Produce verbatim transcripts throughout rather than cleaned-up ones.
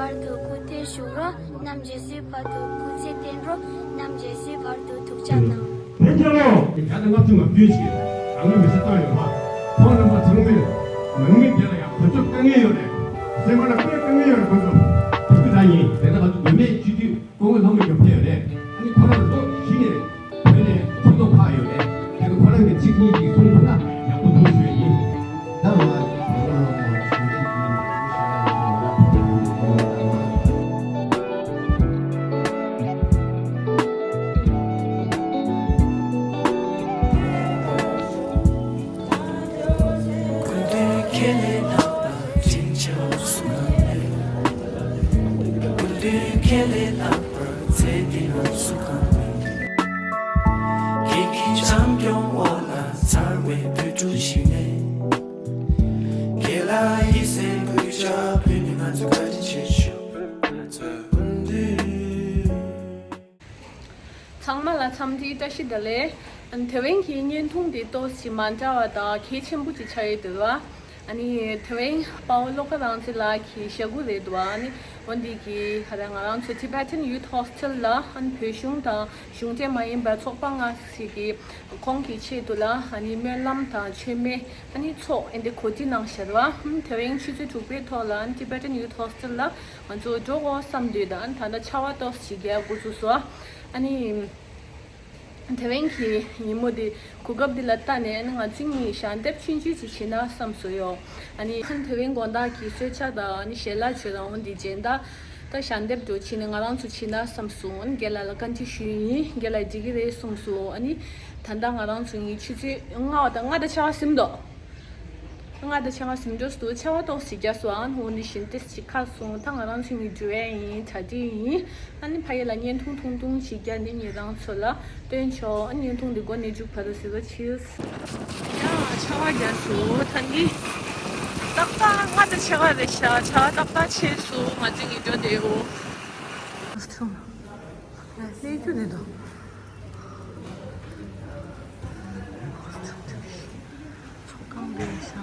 བར་དུ་སྐུ་རྟེན་བཞུགས་རོགས། རྣམ་རྒྱལ་སྲས་བར་དུ་སྐུ་ཚེ་བརྟན་རོགས། རྣམ་རྒྱལ་སྲས་བར་དུ་ཐུགས་ཅག་གནང་། བོད་རྒྱལ་ལོ། བརྒྱ་དང་ལྔ་བཅུ་ང་བདུན་ཞིག་རང་ལུས་མེ་སྲེག་བཏང་ཡོད་པ། ཁོང་རྣམ་པ་ཚང་མས་ནང་མི་དེ་ལ་ཡང་གོ་སྐབས་དཀའ་ངལ་ཡོད་རེད། སེམས་པ་ལ་དཔེ་དཀའ་ངལ་ཡོད་རེད། ཁོང་ཚོ་བོད་ཀྱི་ད་ཡིན་དེ་ལྟ་བ་ཚོ་བོད་མིའི་སྤྱི་འཐུས་སྐུ་ངོ་ལྷ་མོ་ཡོད་ཕེབས་ཡོད་རེད། ཨ་ནི་ཁོ་རང་ལོ་བཞི་ནས་བོད་ནས་ཆིབས་ཐོག་ཕེབས་ཡོད་རེད། དེ་ནི་ཁོ་རང་གི་ཚིག་གཉིས་ཀྱིས་གསུངས་ཐུབ་ན་ཡག་པོ་འདུག་ཞུ་ཡ་ཡིན། ད་ང་བོད་ནང་ལ་ཞུ་ཡིག་གི་སྐུ་མདུན་ཁས་ལེན་ལྷག་པར་དྲིན་ཆེ་བ་སུ་གང་མེད། སྐུ་མདུན་ཁས་ལེན་ལྷག་པར་ཚེ་འདི་རང་སུ་གང་མེད། ཁྱེད་ཀྱི་བྱམས་སྐྱོང་འོག་ལ་འཚར་བའི་བོད་ཕྲུག་ཞིག་ནས། ཁྱེད་ལ་ཡིད་སེམས་གུས་ཕྱག་ཕུལ་ནས་ང་ཚོས་བཀའ་དྲིན་ཆེ་ཞུ། སྐུ་མདུན། ཚང་མ་ལ་འཚམས་འདྲི་བཀྲ་ཤིས་བདེ་ལེགས། ཨ་ནི་དེ་རིང་གི་བརྙན་ཐུང་འདི་ཏོག་ཙམ་མ་འདྲ་བ་དང་གལ་ཆེན་པོ་ཅིག་ཆགས་ཡོད་འདུག་ཨ་ནི་དེ་རིང་དཔའ་བོ་བློ་དགའ་རང་བཙན་ལགས་ཀྱི་ཞལ་སྐུ་རེད་འདུག་ཨ་ནི་འོན་ཏེ་གི་ཧ་ར་ང་རང་ཚོ་Tibetan Youth Hostel ལ་ཨ་ནི་བོད་གཞུང་དང་གཞུང་འབྲེལ་མ་ཡིན་པ་ཚོགས་པ་ལྔ་ཞིག་གིས་ཁོང་གི་ཆེད་དུ་ལ་ཨ་ནི་སྨོན་ལམ་དང་མཆོད་མེ་ཨ་ནི་ཚོགས་ཨེ་འདི་གོ་སྒྲིག་གནང་བཞག་རེད་བ། ཨ་ནི་དེ་རིང་ཆུ་ཚོད་དྲུག་པའི་ཐོག་ལ་ཨ་ནི་Tibetan Youth Hostel ལ་ང་ཚོ་འགྲོ་དགོས་བསམ་དུས་ད་ཨ་ནི་ད་ལྟ་ཆར་པ་ཏོག་ཙམ་རྒྱག་འགོ་ཚུགས་སོང་། ཨ་ནི་དེ་རིང་གི་ཉིན་མོ་འདི་གོ་སྐབས་འདི་ལ་བལྟས་ནས་ཨ་ནི་ང་ཚོ་གཉིས་ཞལ་འདེབས་ཆུང་ཆུང་ཅིག་བྱེད་ན་བསམ་སོང་ཡོད། ཨ་ནི་ཨ་ནི་དེ་རིང་དགོང་དག་གི་གསོལ་ཇ་དང་ཨ་ནི་ཞལ་ལག་མཆོད་དང་འོན་ཏེ་སྦྱིན་བདག་ད་ཞལ་འདེབས་འགྲོ་བྱས་ནས་ང་རང་ཚོ་བྱེད་ན་བསམ་སོང་། ཨ་ནི་རྒན་ལགས་ལ་བཀའ་འདྲི་ཞུས་ཡིན། རྒན་ལགས་འགྲིག་གི་རེད་གསུངས་སོང་། ཨ་ནི་ད་ལྟ་ང་རང་ཚོ་གཉིས་ཆུ་ཚོད་ལྔ་པ་དང་ལྔ་དང་ཕྱེད་ཀ་ཟིན་འདུག་ལྔ་དང་ཕྱེད་ཀ་ཟིན་འགྲོ་སོང་། ཆར་པ་ཏོག་ཙམ་རྒྱག་སོང་། ཨ་ནི་འོ་ནི་བཞིན་ཏོག་ཙམ་ཁ་སོང་། ད་ང་རང་ཚོ་གཉིས་འགྲོ་ཡ་ཡིན། གྲ་སྒྲིག་ཡིན། ཨ་ནི་ཕ་གི་ལ་བརྙན་ཐུང་ཐུང་ཐུང་ཅིག་བརྒྱབ་ནས་ཉེ་རང་ཚོ་ལ་སྟོན་ཆོག་ཨ་ནི་བརྙན་ཐུང་འདི་འགོ་ནས་མཇུག་བར་དུ་གཟིགས་རོགས་གྱིས། ཡ་ཆར་པ་རྒྱག་སོང་། ད་ནི་ཏག་ཏག་ལྔ་དང་ཕྱེད་ཀ་རེད་ཤག་ཆར་པ་ཏག་ཏག་ཆད་སོང་། ང་ཚོ་གཉིས་འགྲོ་བསྡད་ཡོད། ལས་རྒྱུ་རེད་དོ། ཚོགས་ཁང་འདི་ཡིན་ཤག་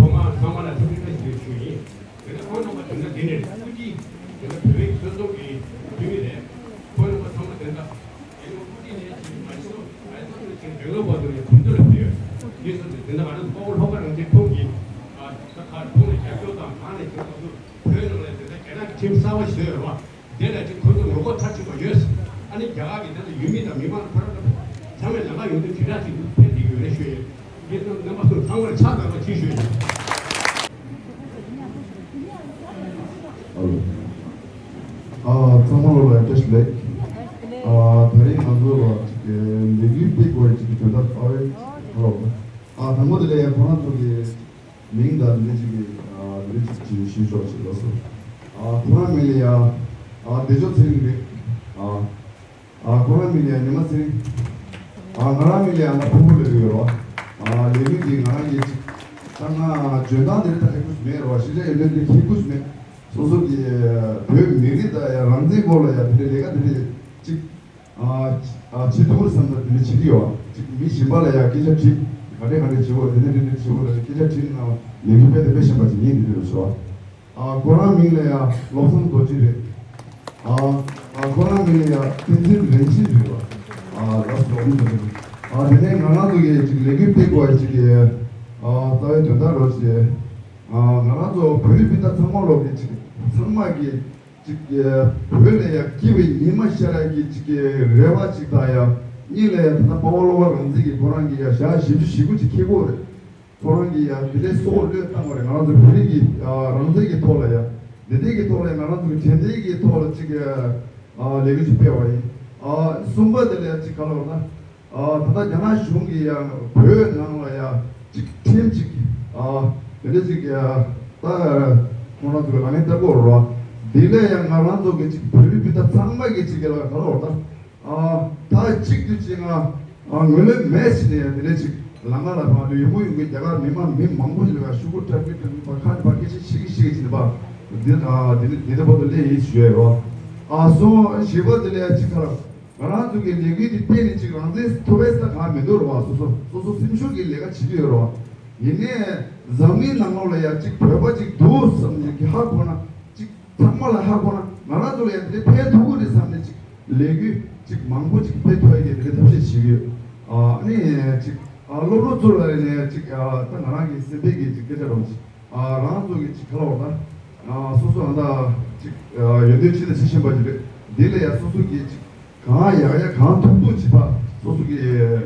ཐོག་མར་ཚང་མ་ལ་འཚམས་འདྲི་བཀྲ་ཤིས་བདེ་ལེགས་ཞུ་ཡིན། དེ་ནས་ཁོང་རྣམ་པ་དེ་འདྲ་འདི་ནས་སྐུ་མཁྱེན་དེ་འདྲ་བོད་པའི་སྲོལ་གཏོད་ཀྱི་འཐུས་མི་རེད། ཁོང་རྣམ་པ་ཚང་མ་དེ་འདྲ་དེ་ནས་སྐུ་མཁྱེན་ནས་ཅིག་མ་ཤི་ལོ་ཨ་ཙམ་ཅིག་འདོད་ལོ་བར་དུ་ནས་གོམ་བགྲོད་ལ་ཕེབས་ཡོད། ཡིན་ཟེར་ཏེ་དེ་འདྲ་ང་རང་ཚོ་དཔའ་བོ་ལྷོ་ཁ་རང་བཙན་ཁོང་གིས་ཨ་ད་ཁ་ཁོང་ལ་རྒྱབ་སྐྱོར་དང་གང་ནས་བྱུང་ཐོག་ཏུ་བོད་ནང་ལ་དེ་འདྲ་རྒྱ་ནག་གི་ཁྲིམས་གསར་པ་ཞིག་བཟོས་ཡོད་རེད་བ། དེ་ལ་ཅིག་ཁོ་ཚོ་ངོ་རྒོལ་མཐའ་གཅིག་པ་ཡོད། ཨ་ནི་རྒྱ་གར་གྱི་དེ་ཚོ་ཡུལ་མི་དང་མི་མང་ཕར་ཚང་མས་ལམ་ཁ་ཡོང་དུས་དྲིལ་བསྒྲགས་བྱེད་དུས་ཕེབས་ཀྱི་ཡོད་རེད་ཞུ་ཡིན། དེ་རྣམ་པ་ཚོ་ཚང་མར་ཕྱག་དང་བ་ཅིག་ཞུ་ཡིན། ཨ་ལོ། ཨ་ཚང་མ་ལོ་ལ་བཀྲ་ཤིས་བདེ་ལེགས། ཨ་དེ་རིང་ང་ཚོ་ལ་ཅིག་ལས་འགུལ་སྤེལ་དགོས་ཡ་ཅིག་གི་དོན་དག་ཨ་རེད། ཨ་ལོ། ཨ་དང་པོ་དེ་ལ་ཡ་ཁོ་རང་ཚོ་གི་མིང་དང་འདི་འདྲ་ཅིག་གི་ཨ་འདི་འདྲ་ཅིག་ཅིག་ཞུས་ཆོག་ཅིག་ལབ་སོང་། ཨ་ཁོ་རང་མིང་ལ་ཡ་ཨ་བདེ་མཆོག་ཚེ་རིང་རེད། ཨ་ཨ་ཁོ་རང་མིང་ལ་ཡ་ཉི་མ་ཚེ་རིང་། ཨ་ང་རང་མིང་ལ་ཡ་ང་ཕུར་བུ་ལབ་ཀྱི་ཡོད་རོ། ཨ་ལས་འགུལ་འདི་ང་རང་གི་ཅིག་ད་ང་འཇོན་ཐང་འདི་རིགས་ད་ཧེ་གུ་མེད་རོ། ཤེས་བྱ་ཡོན་ཏན་འདི་ཧེ་གུ་མེད། སོ་སོ་གི་བོད་མི་རིགས་དང་ཡ་རང་བཙན་སྐོར་ལ་ཡ་དེ་འདྲའི་ལས་ཀ་དེ་འདྲའི་ཅིག་ཨ་ཨ་བྱེད་ཐུབ་རེད་བསམ་ན་དེ་འདྲ་བྱེད་ཀྱི་ཡོད། ཅིག་མི་གཞན་པ་ལ་ཡང་སྐད་ཆ་དྲིས། ག་འདྲས་ག་འདྲས་བྱེད་དགོས་དེ་འདྲས་དེ་འདྲས་བྱེད་དགོས་ལ་སྐད་ཆ་དྲིས་ན་ལས་འགུལ་སྤེལ་དེ་སྤེལ་བཞིན་པ་ཅིག་ཡིན་དེ་འདྲས་རེད་ཤོག་ཨ་ཁོ་རང་མིང་ལ་ཡང་བློ་བཟང་རྡོ་རྗེ་རེད། ཨ་ཨ་ཁོ་རང་མིང་ལ་ཡང་བསྟན་འཛིན་རིན་ཆེན་རེད་བ། ཨ་ལགས་སོ་བློ་བཟང་རྡོ་རྗེ། ཨ་དེ་ནས་ང་རང་ཚོ་གི་ཅིག་ལས་འགུལ་སྤེལ་དགོས་ཡ་ཅིག་གི་ཨ་རྩ་བའི་དོན་དག་རོགས་ཞེས། ཨ་ང་རང་ཚོ་བོད་རིགས་སྤུན་ཟླ་ཚང་མ་ལོག་གི་ཅིག་ཚང་མ་གི་ཅིག་བོད་ལ་ཡང་སྐྱེ་བའི་ཉི་མ་ཤར་ཡ་གི་ཅིག་རེ་བ་ཅིག་དང་ཡང་གཉིས་ལ་ཡང་ད་ལྟ་དཔའ་བོ་བློ་དགའ་རང་བཙན་གྱི་ཁོ་རང་གི་ཡང་ཞག་བཞི་བཅུ་ཞེ་དགུ་ཅིག་འཁེལ་གྱི་ཡོད་རེད། ཁོ་རང་གིས་ཡང་འདི་འདྲའི་སྲོག་བློས་བཏང་བ་རེད། ང་རང་ཚོ་བོད་རིགས་ཀྱི་ཨ་རང་བཙན་གྱི་ཐོག་ལ་ཡང་འདི་འདྲའི་གི་ཐོག་ལ་ཡང་ང་རང་ཚོ་གི་དྲན་རྟེན་གྱི་ཐོག་ལ་ཅིག་ཨ་ལས་འགུལ་ཅིག་སྤེལ་བ་ཡིན། ཨ་གསུམ་པ་དེ་ལ་ཡང་ཅིག་ག་ལ་བར་ན། ཨ་ད་ལྟ་རྒྱ་ནག་གཞུང་གིས་ཡང་བོད་ནང་ལ་ཡང་ཅིག་ཁྲིམས་ཅིག་ཨ་དེ་འདྲ་ཅིག་ཨ་ད་ཁོང་རང་ཚོ་གི་ལག་ལེན་བསྟར་གོ་རོ། འདི་ལས་ཡང་ང་རང་ཚོ་གི་ཅིག་བོད་རིགས་སྤུན་ཟླ་ཚང་མ་གི་ཅིག་གི་ལ་ག་ལ་བར་ན། ཨ་ད་གཅིག་ཏུ་ཅིག་ང་ཨ་ངོས་ལེན་མེད་ཟེར་ནས་དེ་འདྲ་ཅིག་ལམ་ཁ་ལ་ཕར་དུ་ཡོང་གི་ཡོང་གི་རྒྱ་གར་མི་མང་མི་མང་པོ་ཞིག་ལ་ཤོག་གུ་སྤྲད་གི་སྤྲད་གི་ཕར་ཁ་ནས་ཕར་སྐད་ཆ་བཤད་གི་བཤད་གི་ཟེར་ནས་ཕར་འདི་ཨ་འདི་འདི་འདྲ་བར་དུ་སླེབས་ཡིན་ཞུ་ཡ་ཡོད། ཨ་སོང་བཞི་པ་དེ་ལ་ཡ་ཅིག་ཁ་ལ་ང་རང་ཚོ་གི་ལས་འགུལ་འདི་སྤེལ་ནས་ཅིག་རང་བཙན་ཐོབ་པའི་ས་གང་མི་འདུག་རོ། སོ་སོ་སོ་སོ་སེམས་ཤུགས་ཀྱི་ལས་ཀ་བྱེད་ཀྱི་ཡོད་རོ། ཡིན་ནའི་འཛམ་གླིང་ནང་ལོགས་ལ་ཡ་ཅིག་བོད་པ་ཅིག་འདུག་བསམ་ནས་གི་ཧ་གོ་ན་ཅིག་ཚང་མ་ལ་ཧ་གོ་ན་ང་རང་ཚོ་ལ་ཡང་དེ་འདྲའི་ཕན་ཐོགས་ཀྱི་རེད་བསམ་ནས་ཅིག་ལས་འགུལ་ཅིག་མང་པོ་ཅིག་སྤེལ་ཐུབ་ཡ་གི་དེ་འདྲའི་ཐབས་ཤེས་བྱེད་ཀྱི་ཡོད། ཨ་ནི་ཅིག་ཨ་སློབ་ཕྲུག་ཚོ་ལ་ནས་ཅིག་ཨ་ད་ང་རང་གི་སེམས་པའི་གི་ཅིག་སྐད་ཆ་རང་ཅིག་ཨ་རང་ཚོ་གི་ཅིག་ག་ལ་བར་ན་ཨ་སོ་སོ་ཨ་ད་ཅིག་ཨ་ཡོན་ཏན་ཅི་དང་ཅི་ཤེས་པ་ཅིག་རེད། འདི་ལ་ཡང་སོ་སོ་གི་ཅིག་གང་ཡག་ཡག་གང་ཐུབ་ཐུབ་བྱེད་པ་སོ་སོ་གི་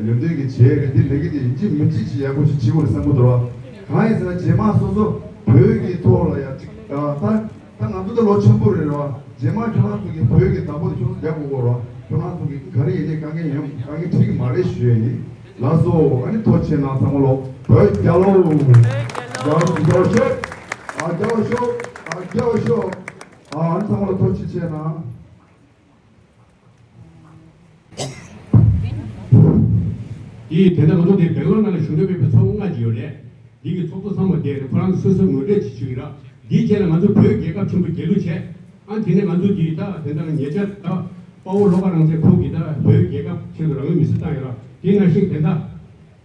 ཡོན་ཏན་གི་བྱས་རེད། འདི་ལས་ཀྱི་འདི་ཡིན་གཅིག་མིན་གཅིག་ཅིག་ཡག་པོ་ཞིག་བྱེད་དགོས་རེད་བསམ་གི་འདུག་ར། གང་ཡིན་ཟེར་ན་རྗེས་མ་སོ་སོ་བོད་ཀྱི་ཐོག་ལ་ཡང་ཅིག་ཨ་ད། ད་ང་ཚོ་ད་ལོ་ཆེན་པོ་རེད་རོ། རྗེས་མ་ཁྱོད་རང་ཚོ་གི་བོད་ཀྱི་བདག་པོ་དེ་ཁྱོད་ཚོ་རྒྱག་དགོས་གོ་རོ། ཁྱོད་རང་ཚོ་གི་ག་རེ་ཡིན་ནའི་དཀའ་ངལ་ཡོང་དཀའ་ངལ་འཕྲད་ཀྱི་མ་རེད་ཞུ་ཡ་ཡིན། ལགས་སོ། ཨ་ནི་ཐུགས་རྗེ་གནང་ཚང་མ་ལོ། བོད་རྒྱལ་ལོ། རྒྱལ་ལོ་རྒྱལ་ལོ་ཤོག་ཨ་རྒྱལ་ལོ་ཤོག་ཨ་རྒྱལ་ལོ་ཤོག་ཨ་ཨ་ནི་ཚང་མ་ལོ་ཐུགས་རྗེ་ཆེ་གནང་། འདི་དེ་འདྲ་ང་ཚོ་དེ་སྦེང་ལོར་ནང་ལ་གཞུང་འབྲེལ་མེད་པའི་ཚོགས་པ་ལྔ་ཅིག་ཡོད་རེད། འདི་གི་ཚོགས་གཙོ་ཚང་མ་བསྡད་རེད། ཁོ་རང་ཚོ་སོ་སོའི་ངོ་སྤྲོད་ཅིག་ཞུ་གི་ར། འདིའི་རྗེས་ལ་ང་ཚོ་བོད་རྒྱལ་ཁབ་ཆེན་པོ་རྒྱལ་གླུ་བྱས། ཨ་དེ་ནས་ང་ཚོ་འདི་ད་དེ་འདྲ་ཉེ་ཆར་ད་དཔའ་བོ་བློ་དགའ་རང་བཙན་ཁོང་གིས་ད་བོད་རྒྱལ་ཁབ་ཆེད་དུ་རང་ལུས་མེར་སྲེག་བཏང་ཡོད་ར། དེ་ནང་བཞིན་དེ་འདྲ།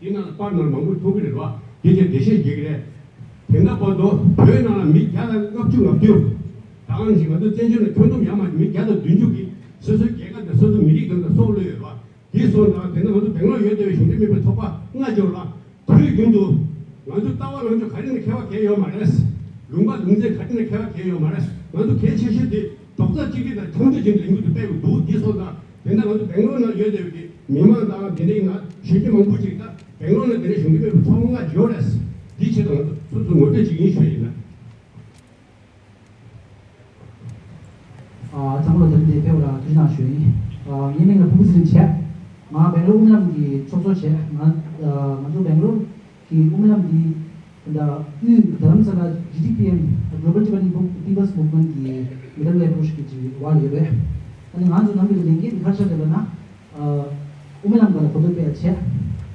དེ་ནང་ལ་པར་ནང་མང་པོ་མཐོང་གི་རེད་བ། དེ་ཆེད་འགྲེལ་བཤད་རྒྱག་གི་རེད། དེ་འདྲ་བར་དུ་བོད་ནང་ལ་མི་བརྒྱ་དང་ལྔ་བཅུ་ང་བདུན། ད་གང་ཞིག་ང་ཚོ་བཙན་བྱོལ་ནང་ཁྱོན་བསྡོམས་ཡར་མར་མི་བརྒྱ་དང་བདུན་ཅུ་གིས་སོ་སོའི་རྒྱལ་ཁབ་དང་སོ་སོའི་མི་རིགས་དང་སོགས་བློས་ཡོད་བ། དེ་སོང་ཙང་དེ་ནི་ང་ཚོ་སྦེང་ལོར་ཡོད་བསྡད་པའི་གཞུང་འབྲེལ་མིན་པའི་ཚོགས་པ་ལྔ་འབྱོར་ལ། དུས་རྒྱུན་དུ་ང་ཚོའི་ལྟ་བ་ལངས་ཕྱོགས་ག་རེ་ནས་ཁྱད་པར་གང་ཡོད་མ་རེད། ལུང་པ་ལུང་ཚན་ག་རེ་ནས་ཁྱད་པར་གང་ཡོད་མ་རེད། ང་ཚོ་གལ་ཆེ་ཤོས་དེ་རྡོག་རྩ་གཅིག་སྒྲིལ་དང་འཆམ་མཐུན་བྱས་ནས་ལས་འགུལ་དུ་སྤེལ་དགོས་འདུག་འདི་སོང་ཙང་དེ་འདྲ་ང་ཚོ་སྦེང་ལོར་ནང་ཡོད་བསྡད་པའི་མི་མང་དང་དེ་འདྲའི་ང་གཞོན་སྐྱེས་མང་པོ་ཅིག་ད་སྦེང་ལོར་ནང་དེ་འདྲའི་གཞུང་འབྲེལ་མེད་པའི་ཚོགས་པ་ལྔ་འབྱོར་རེད། འདི་ཆེད་དུ་ང་ཚོ་སོ་སོ་ངོ་སྤྲོད་ཅིག་ཡིན་ཞུ་ཡིན་ན། ཨ་ཚང་མ་ལ་དེ་རིང་འདིར་ཕེབས་པར་ཐུགས་རྗེ་གནང་ཞུ་ཡིན། ཨ་ངའི་མིང་ལ་ཕུར་བུ་ཚེ་རིང་བྱས། ང་སྦེང་ལོར་དབུ་མའི་ལམ་གྱི་ཚོགས་གཙོ་བྱས། ང་ཨ་ང་ཚོ་སྦེང་ལོར་གྱི་དབུ་མའི་ལམ་འདི་ད་དབུས་རྡ་རམ་ས་ལ་ཇི་ཊི་པི་ཨེམ། Global Tibetan People's Movement གི་Middle Way Approach གི་ཅིག་འོག་ལ་ཡོད་པས། ཨ་ནི་ང་ཚོ་ནང་གི་ལས་འགན་འདི་ག་རེ་ཆགས་བསྡད་པ་ན། ཨ་དབུ་མའི་ལམ་སྒང་ལ་གོ་རྟོགས་སྤེལ་ཡ་བྱས།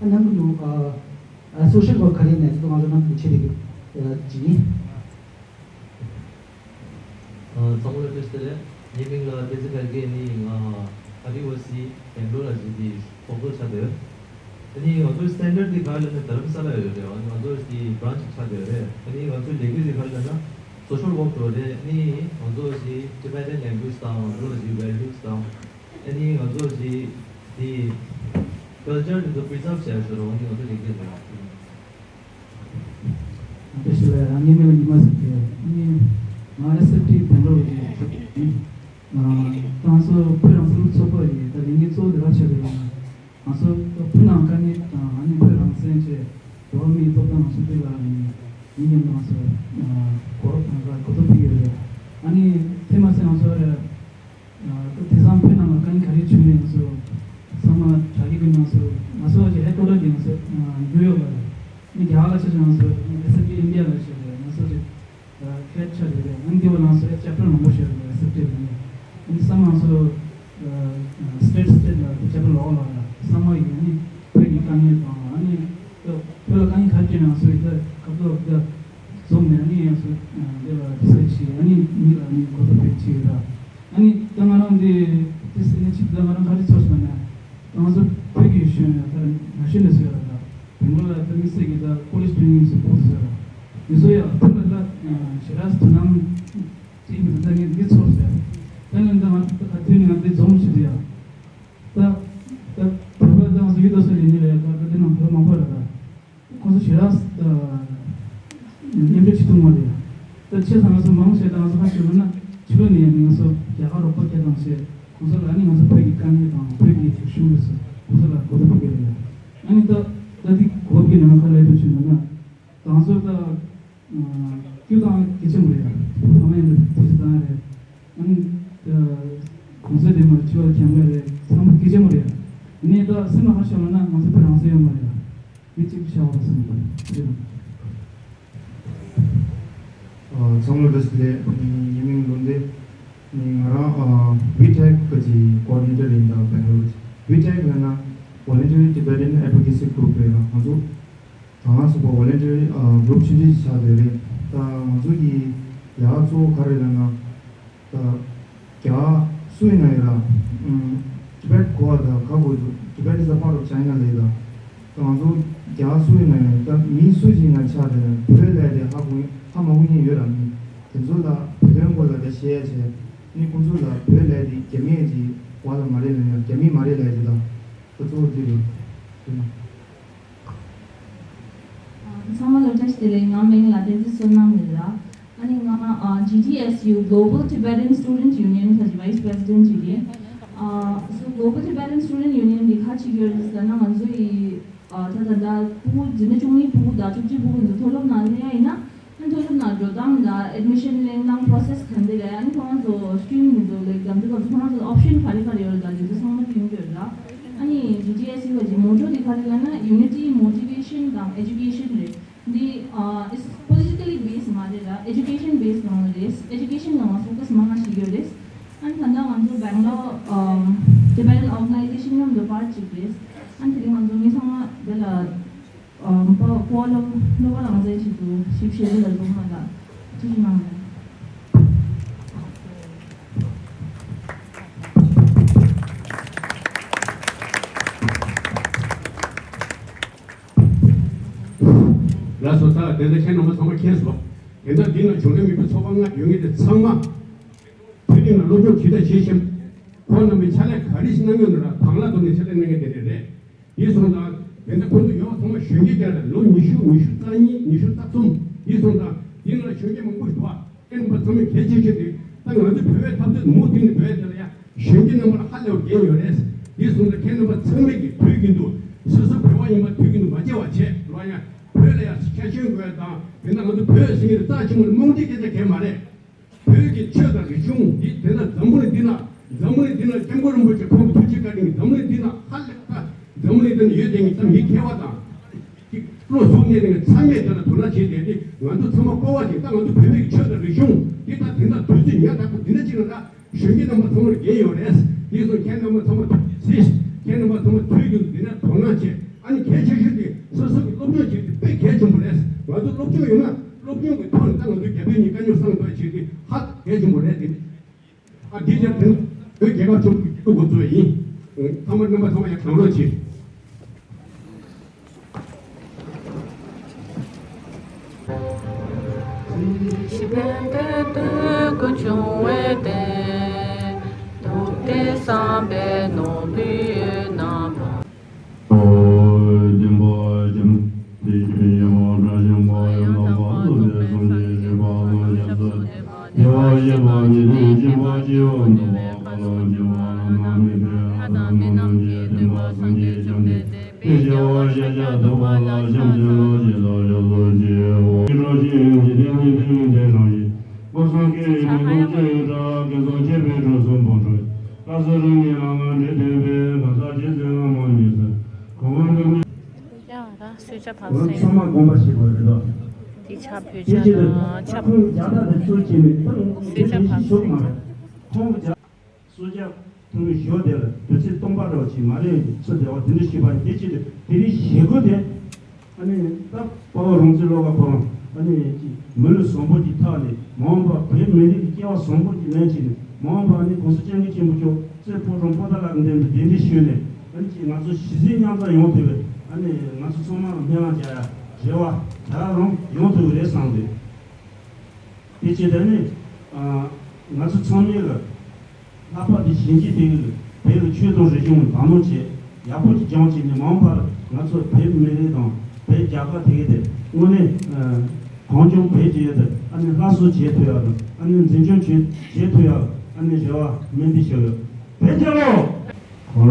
ཨ་ནང་གི་ལུགས་ཨ་ཨ་སོ་ཤལ་ཝོག་ག་རེ་ཡིན་ནའི་དེ་ཚོ་ང་ཚོ་ནང་གི་བྱེད་བསྡད་ཀྱི་ཨ་ཅིག་ཡིན། ཨ་ཚང་མ་ལ་བཀྲ་ཤིས་བདེ་ལེགས། ངའི་མིང་ལ་བསྟན་འཛིན་དར་རྒྱས། ནི་ང་ཨ་རི་ཝ་སི་སྦེང་ལོར་ལ་ཅིག་གི་ཚོགས་གཙོ་ཆགས་བསྡད་ཡོད། ཨ་ནི་ང་ཚོའི་སེན་ཊར་འདི་ག་རེ་ལབ་ན་རྡ་རམ་ས་ལ་ཡོད་རེད། ཨ་ནི་ང་ཚོ་ཅིག་གི་བྷ་རན་ཆི་ཆགས་བསྡད་ཡོད་རེད། ཨ་ནི་ང་ཚོའི་ལས་འགུལ་འདི་ག་རེ་ལབ་ན་སོ་ཤལ་ཝོག་འགྲོ་རེད། ཨ་ནི་ང་ཚོ་ཅིག་Tibetan language དང་ང་ཚོ་ཅིག་values དང་། ཨ་ནི་ང་ཚོ་ཅིག་དེ་ཀལ་ཅར་དེ་ཚོ་པི་རི་ཛརབ་བྱས་ཤོར་རོགས་ནི་ང་ཚོ་ལས་འགུལ་རེད། བཀྲ་ཤིས་བདེ་ལེགས། ངའི་མིང་ལ་ཉི་མ་ཟེར་གྱི་ཡོད། ཨ་ནི་ང་ཨེས་ཨེཕ་ཊི་སྦེང་ལོར་གྱི་ཨ་ང་ཚོ་བོད་རང་བཙན་སློབ་ཚོགས་པ་ཡི་ད་ལས་འགན་གཙོ་བོ་དེ་ག་རེ་བྱས་རེད་ལབ་ན། ང་ཚོ་བོད་ནང་དཀའ་ངལ་དང་ཨ་ནི་བོད་རང་བཙན་བཅས་འགྲོ་བ་མིའི་ཐོབ་ཐང་སྲུང་སྐྱོབ་ལ་ཨ་ནི་མི་མཉམ་དུ་ང་ཚོ་གོ་རོགས་དང་གོ་རྟོགས་སྤེལ་གྱི་ཡོད་རེད། ཨ་ནི་དེ་མ་ཟད་ང་ཚོ་ཨ་ད་དེང་སང་བོད་ནང་ལ་དཀའ་ངལ་ག་རེ་བྱུང་ཡོད་ང་ཚོ་ཚང་མ་དྲ་རྒྱའི་སྒང་ང་ཚོ་ང་ཚོ་གི་ཧེཌ་ཀོ་ཊར་དེ་ང་ཚོ་ནིའུ་ཡོག་ལ་རེད། ཨ་ནི་རྒྱ་གར་ལ་ཆ་བཞག་ང་ཚོ་ཨེས་ཨེཕ་ཊི་ཨིན་ཌི་ཡ་ལ་ཆ་བཞག་ང་ཚོ་གི་ཧེཌ་ཆགས་ཡོད་རེད། ཨ་ནི་དེ་བ་ལ་ང་ཚོ་ཨེ་ཅེབ་ཊར་མང་པོ་ཞིག་ཡོད་རེད། ཨེས་ཨེཕ་ཊི་ལ་ནི་ཨ་ནི་ཚང་མ་ང་ཚོ་སི་ཊེ་ཊི་སི་ཊེ་ཊི་ལ་ཅེབ་ཊར་ལོག་ལ་ཚང་མ་ཡིན། ཨ་ནི་བོད་ཀྱི་དཀའ་ངལ་དང་ཨ་ནི་བོད་ལ་དཀའ་ངལ་ག་རེ་བྱུང་ཡང་སོ་ཡི་ད་ཁ་ཐོག་ད་འཛོམས་ནས་ཨ་ནི་ཡང་སོ་འདི་ལ་ཌི་སི་ཀ་སི་ཤན་བྱས། ཨ་ནི་མི་ལ་ཨ་ནི་གོ་རྟོགས་སྤེལ་བྱས་ཡོད་ར། ཨ་ནི་ད་ང་རང་འདི་ཏི་སི་ནི་ཅིག་ད་ང་རང་ག་རེ་ཚོར་སོང་ན། ད་ང་ཚོ་བོད་ཀྱི་གཞོན་ཡང་ད་ན་གཞོན་ནས་ཟེར་ཡ་ད་བོད་ལ་ད་མི་སེར་གྱི་ད་ཀོ་ལེཇ་སི་ཊུ་ཌེན་ཊི་ཡིན་ཟེར་སྤོ་ཟེར་ཡ། མི་ཚོ་ཡང་ཐུགས་ལ་ད་ཞེ་དྲག་དོ་སྣང་བྱེད་ཀྱི་མི་འདུག་ད་ངས་འདི་ཚོར་ཟེར་ཡ། ད་ནི་ད་ང་ད་དུས་ནས་ང་འདི་འཛོམས་བྱེད་དུ་ཡ། ད་ད་བོད་པ་ད་ང་ཚོ་ཡུལ་དུ་སོང་ཡིན་ནི་རེད། ད་ད་དེ་ནང་བོད་མང་པོ་རེད་ད། ཁོང་ཚོ་ཞེ་དྲག་ཨ་མཉམ་འབྲེལ་བྱེད་ཐུབ་མ་རེད། ད་ཆེ་ས་ང་ཚོ་མང་ཆེ་ད་ང་ཚོ་ཁ་ཤས་ཡོད་ན་ཕྱི་ལོགས་ནས་ང་ཚོ་རྒྱ་གར་རོགས་པ་སྐད་བཏང་བྱས་ཁོང་ཚོ་ལ་ནི་ང་ཚོ་བོད་ཀྱི་དཀའ་ངལ་དང་བོད་ཀྱི་རིག་གཞུང་ལ་སོགས་ཁོང་ཚོ་ལ་གོ་བརྡ་ཕོག་གི་རེད། ཨ་ནི་ད་ད་འདི་གོ་བ་གི་ནང་ཁ་ལ་ཡོད་ཆུ་ཡོད་ན་ ཚེ་དེ་མ་ཆོས་ཁྱད་མེད་རེད། ཚང་མ་སྐད་ཆ་མོ་རེད། ནས་ད་སེམས་ལ་ཁ་ཤོར་ལ་ན་ང་ཚོ་བོད་རང་སྲིད་ཡོད་མ་རེད། མི་གཅིག་བྱ་བ་སེམས་ལ་ཁྱེད་རང་། ཚང་མ་བཀྲ་ཤིས་བདེ་ལེགས། ངའི་མིང་ལུང་བསྟན། ནི་ང་རང་ཨ་ཝི་ཊེག་གི་ཀོ་ཌི་ནེ་ཊར་ཡིན། ད་བེང་ལོར་ཝི་ཊེག་ལབ་ན་Voluntary Tibetan Advocacy Group རེད་ལ། ང་ཚོ་ད་ང་སོགས་པ་ཝོ་ལན་ཊི་རི་ཨ་གུ་རུབ་ཆུང་ཆུང་ཞིག་ཆགས་བསྡད་རེད། ད་ང་ཚོ་གི་ལས་ཀ་གཙོ་བོ་ག་རེ་ལབ་ན། ད་རྒྱ་སུ་ཡིན་ན་ཡོད་ལ། ཨམ། Tibet གོ་བ་ད་ག་གོ་འདུག Tibet is a part of China ལབ་ད། ད་ང་ཚོ་རྒྱ་སུ་ཡིན་ན་ཡོད། ད་མི་སུ་ཞིག་ཡིན་ན་ཆགས་བསྡད་ན་བོད་ལས་དེ་ཧ་གོ་ཧ་མ་གོ་མཁན་ཡོད་ལ། མི་དེ་ཚོ་ལ་བོད་དོན་སྐོར་ལ་ད་བཤད་ཡ་བྱས། ནི་ཁོང་ཚོ་ལ་བོད་ལས་དེ་རྒྱ་མི་གི་བར་ལ་མ་རེད་ལབ་ཡ། རྒྱ་མི་མ་རེད་ལབ་ཡ་དེ་ད་ད་གཙོ་བོ་དེ་རེད། ཚང་མ་ལ་བཀྲ་ཤིས་བདེ་ལེགས། ང་མིང་ལ་བསྟན་འཛིན་བསོད་ནམས་ཡིན་ལ། ཨ་ནི་ང་ཨ་G T S U Global Tibetan Student Union གི་Vice President ཅིག་ཡིན། ཨ་སོ་Global Tibetan Student Union འདི་ག་ཅིག་ཡོད་རེད་ཟེར་ན། ང་ཚོ་ཡི་ཨ་ད་ད་ལྟ་ཕྲུ་གུ་འཛིན་གྲྭ་བཅུ་གཉིས་ཕྲུ་གུ་དང་བཅུ་གཅིག་ཕྲུ་གུ་འདི་མཐོ་སློབ་ནང་སླེབས་ཡ་ཡིན་ན། ཨ་མཐོ་སློབ་ནང་འགྲོ་སྟངས་དང་ཨེཌ་མི་ཤན་ལེན་སྟངས་པོ་རོ་སེ་སི་ག་འདྲ་རེད། ཨ་ནི་ཁོ་རང་ཚོ་སི་ཊུ་ཌེན་ཊི་འདི་ཚོ་ལའིཀ་དམ་ཚིག་སྐབས་སུ་ཁོ་རང་ཚོ་ཨོབ་ཤན་ག་རེ་ག་རེ་ཡོད་རེད། ད་འདི་ཚོ་ཚང་མ་དེ་ཡིན་གྱི་ཡོད་རེད། ཨ་ནི་G T S U གི་མོ་ཊོ་དེ་ག་རེ་ལབ་ན། Unity, Motivation དང་Education རེད། འདི་ཨ་is politically based མ་རེད་ལ། Education based ནང་ལ་རེད། Education ལ་ང་ཚོ་ཕོ་ཀ་སི་མང་ང་ཞིག་ཡོད་རེད། ཨ་ནི་ད་ལྟ་ང་ཚོ་བེང་ལོར་ཨམ་Tibetan Organization མཉམ་དུ་པར་གཅིག་རེད། ཨ་ནི་དེ་རིང་ང་ཚོ་མི་ཚང་མ་འདི་ལ་ཨམ་པ་པོ་ལོ་ལོ་བ་རང་བཙན་ཆེད་དུ་ཞིབ་བཤེར་ལ་འཛོམས་མ་ལ་ཐུགས་རྗེ་གནང་། ལགས་སོ། ད་དེ་ཚོ་ཁྱེད་རྣམ་པ་ཚང་མ་མཁྱེན་སོང་། དེ་འདྲ་འདི་ན་བྱུང་ན་མི་བུ་ཚོགས་པ་ལྔ་ཡོད་ངེས་དེ་ཚང་མ་བོད་གླིང་ལ་སློབ་སྦྱོང་ཇི་ལྟར་བྱེད་ཤེས། ཁོང་རྣམ་པས་ཕྱག་ལས་ག་རེ་ཞིག་གནང་ཡོད་ན་ར་དང་བླངས་ཐོག་ནས་ཕྱག་ལས་གནང་མཁན་དེ་འདྲ་རེད། དེ་སོང་ཙང་དེ་འདྲ་ཁོང་ཚོ་ཡོད་པ་ཚང་མ་གཞོན་སྐྱེས་ཀྱང་རེད། ལོ་ཉི་ཤུ་ཉི་ཤུ་རྩ་གཉིས་ཉི་ཤུ་རྩ་གསུམ་དེ་སོང་ཙང་དེ་ན་གཞོན་སྐྱེས་མང་པོ་ཞིག་འདུག་ཨ། ཁྱེད་རྣམ་པ་ཚང་མས་གལ་ཆེ་ཤོས་དེ་ད་ང་ཚོ་བོད་པའི་འཐབ་རྩོད་མུ་མཐུད་ནས་བོད་དེ་ལ་ཡ་གཞོན་སྐྱེས་རྣམ་པ་ལ་ཧ་ལས་པ་འགན་ཡོད་རེད། དེ་སོང་ཙང་ཁྱེད་རྣམ་པ་ཚང་མས་ཀྱི་བོད་ཀྱི་འདུག་སོ་སོ་བོད་པ་ཡིན་པ་དུས་ཀྱི་འདུག་མ་བརྗེད་པ་བྱེད་རོགས་ཡ། བོད་ལ་ཡ་ཁྱད་གཞན་དགོས་དང་དེ་ན་ང་ཚོ་བོད་ཟེར་མཁན་དེ་རྩ་ཆེན་པོ་ནས་རྨོངས་དད་སྐད་ཆ་གལ་མ་རེད། བོད་ཀྱི་ཆོས་དང་རིག་གཞུང་འདི་དེ་ན་འཛམ་བུ་གླིང་འདི་ན་འཛམ་བུ་གླིང་འདི་ན་སྐྱབས་མགོན་རིན་པོ་ཆེ་ཁོང་གི་ཐུགས་རྗེ་བཀའ་དྲིན་གྱིས་འཛམ་བུ་གླིང་འདི་ན་ཧ་ལས་པ་འཛམ་བུ་གླིང་འདི་ན་ཡོད་དེ་ངས་ད་མི་མཁས་པ་དང་ཅིག་བློ་གཟུ་བརྙན་དེ་ངས་ཚང་མས་དེ་ན་དོ་སྣང་བྱས་ཏེ་དེ་ང་ཚོ་ཚང་མ་སྤོབས་པ་ཅིག་ད་ང་ཚོ་བོད་མི་གི་ཆོས་དང་རིག་གཞུང་འདི་ད་དེ་ན་དུས་ཚོད་ཉག་ཕྲ་པོ་འདི་ན་ཅིག་ན་ད། གཞོན་སྐྱེས་རྣམ་པ་ཚང་མར་འགན་ཡོད་རེད། དེ་སོང་ཁྱེད་རྣམ་པ་ཚང་མ་ཐུགས་རྗེ་གཟིགས། ཁྱེད་རྣམ་པ་ཚང་མ་དུས་རྒྱུན་འདི་ནས་དོ་སྣང་བྱེད། ཨ་ནི་གལ་ཆེ་ཤོས་དེ་སོ་སོ་གི་སློབ་སྦྱོང་བྱེད་དེ་དཔེ་གལ་ཆེན་པོ་རེད། ང་ཚོ་སློབ་སྦྱོང་ཡོད་ན་སློབ་སྦྱོང་གི་ཐོག་ནས་ད་ང་ཚོ་རྒྱ་བོད་གཉིས་དཀའ་རྙོག་སངས་དགོས་བྱེད་དེ་ཧ་གལ་ཆེན་པོ་རེད་དེ། ཨ་འདི་ལྟར་དེ་ནི་བོད་རྒྱལ་ཁབ་ཆུང་ཆུང་གི་འགོ་གཙོ་ཡིན། ཚང་མ་རྣམ་པ་ཚང་མ་ཡར་གང་རོགས་བྱེད། ཤི་བན་དེ་དུས་ཀུན་བྱུང་བའི་དེ། དུག་དེ་བསམ་པའི་ནོར་བུའི་ནང་། ཡང་ད་གསོལ་ཇ་ཕབ་ང་ཚང་མ་དགོངས་པ་བཞེས་དགོས་རེད་དོ། འདི་ཆ་བོད་དེ་ཇ་ཕྱིར་དང་ཆ་ཁོང་རྒྱ་ནག་དེ་ཚོ་བྱས་ནས་ད་ཁོང་དེ་གསོལ་ཇ་ཕབ་ཞིག་ཞོག་མ་རེད། ཁོང་རྒྱ་གསོལ་ཇ་ཐུང་ངུ་ཞོ་དེ་ལ་དུས་ཚོད་སྟོང་པ་འདྲ་བ་ཅིག་མ་རེད། ཚོ་བདེ་བ་དེ་འདྲ་ཞུས་པ་ཡིན། དེ་ཕྱིར་དེ་རིང་བཞེས་སྒོ་དེ་ཨ་ནི་ད་དཔའ་བོ་རོང་ཚོའི་བློ་དགའ་ཁོ་རང་ཨ་ནི་ཅིག་མི་ལུས་བཟང་པོ་གྱི་ཐོག་ནས་མ་འོངས་པ་བོད་མི་རིགས་ཀྱི་སྐལ་བ་བཟང་པོ་གྱི་ལན་ཅིག་ནས་མ་འོངས་པ་ཨ་ནི་གོང་ས་སྐྱབས་མགོན་ཆེན་པོ་མཆོག་གཙོས་ཕོ་བྲང་པོ་ཏཱ་ལ་གི་མདུན་དུ་གདན་འདྲེན་ཞུས་ནས་ཨ་ནི་ཅིག་ང་ཚོ་གཞིས་བྱེས་མཉམ་འཛོམས་ཡོང་ཐུབ་པའི་ཨ་ནི་ང་ཚོ་ཚང་མ་ལ་སྨོན་ལམ་རྒྱག་ཡ་རེ་བ་ད་རུང་ཡོང་ཐུབ་ཀྱི་རེད་བསམ་འདུག་དེ་བྱས་ད་ནི་ང་ཚོ་ཚང་མས་ལ་ལྷག་པར་དུ་གཞོན་སྐྱེས་དེ་གིས་བོད་ལ་ཆོས་དང་རིག་གཞུང་ལ་དག་སྣང་བྱས་ཡག་པོ་ཅིག་སྦྱངས་བྱས་ནས་མ་འོངས་པར་ང་ཚོ་བོད་མི་རིགས་དང་བོད་རྒྱལ་ཁབ་དེ་གའི་དེ་དངོས་གནས་གངས་ལྗོངས་བོད་ཀྱི་ཡུལ་དུ་ཨ་ནི་སླར་གསོ་བྱེད་ཐུབ་ཡག་དང་ཨ་ནི་འཛིན་སྐྱོང་བྱེད་བྱེད་ཐུབ་ཡག་ཨ་ནི་རེ་བ་སྨོན་འདུན་ཞུ་ཡོད། བོད་རྒྱལ་ལོ། འཁོར་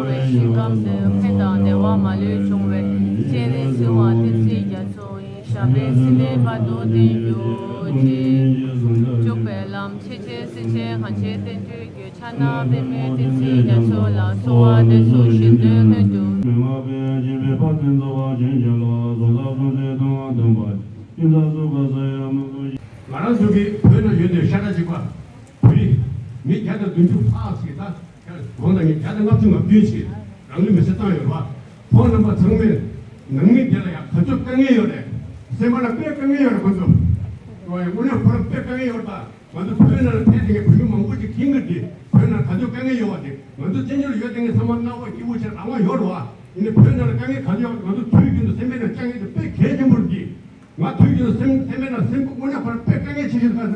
བའི་ཞིང་ཁམས་སུ་ཕན་དང་བདེ་བ་མ་ལུས་འབྱུང་བའི་སྤྱན་རས་གཟིགས་དབང་བསྟན་འཛིན་རྒྱ་མཚོ་ཡི་ཞབས་ལ་སྲིད་པའི་བར་དུ་བརྟན་གྱུར་ཅིག་བཅུག་པའི་ལམ། ཆེ་ཆེན་སེང་ཆེན་གངས་ཅན་བསྟན་འགྲོའི་རྒྱུད། ཕྱག་ན་པདྨོའི་བདེ་ཚིག་རྒྱ་མཚོ་ལ། གསོལ་བ་འདེབས་སོ་བཞེད་དོན་ལྷུན་གྱིས། མན་ངག་དཔལ་ཆེན་པའི་དཔལ་ལྡན་རྩ་བ་ཆེན་ཞབས་ལ། གཟུངས་ཐབས་སྲུང་བརྩི་དང་ལྡན་པ། ཀུན་ད་གཟུགས་ཀ་ས་ཡ་མི་བུ། ང་རང་ཚོ་གི་བོད་ན་ཡོད་དེ་ཤ་ཁྲག་གཅིག་པ་བོད་རིགས་མི་བརྒྱ་དང་བདུན་ཅུ་ལྷག་ཅིག་ད་དགོངས་དག་ངས་བརྒྱ་དང་ལྔ་བཅུ་ང་བདུན་ཞིག་རང་ལུས་མེར་སྲེག་བཏང་ཡོད་རེད་བ། ཁོང་རྣམ་པ་ཚང་མས་ནང་མི་དེ་ལ་ཡང་ག་ཚོད་དཀའ་ངལ་ཡོད་རེད། སེམས་པ་ལ་དཔེ་དཀའ་ངལ་ཡོད་རེད་ཁོང་ཚོ། ཨོ་ཡ་དངོས་གནས་ཁོ་རང་དཔེ་དཀའ་ངལ་ཡོད་རེད་ད། ང་ཚོ་བོད་ནང་ལ་ཕེབས་དེ་ངས་བོད་མི་མང་པོ་ཅིག་མཁྱེན་གི་འདི་བོད་ནང་ག་ཚོད་དཀའ་ངལ་ཡོད་བ་དེ་ང་ཚོ་བཙན་བྱོལ་ཡོད་དེ་ངས་ཚང་མ་སྣང་བ་སྐྱིད་པོ་ཆེ་རང་དབང་ཡོད་རེད་བ། ཡིན་ནའི་བོད་ནང་ལ་དཀའ་ངལ་ག་ཚོད་ཡོད་ང་ཚོ་དུས་རྒྱུན་དུ་སེམས་པའི་ནང་བཅངས་ངེས་དེ་དཔེ་གལ་ཆེན་པོ་རེད་འདི། ང་དུས་རྒྱུན་སེམས་སེམས་པའི་ནང་སེམས་པ་དངོས་གནས་ཁོ་རང་དཔེ་དཀའ་ངལ་ཆེ་ཤོས་ཁ་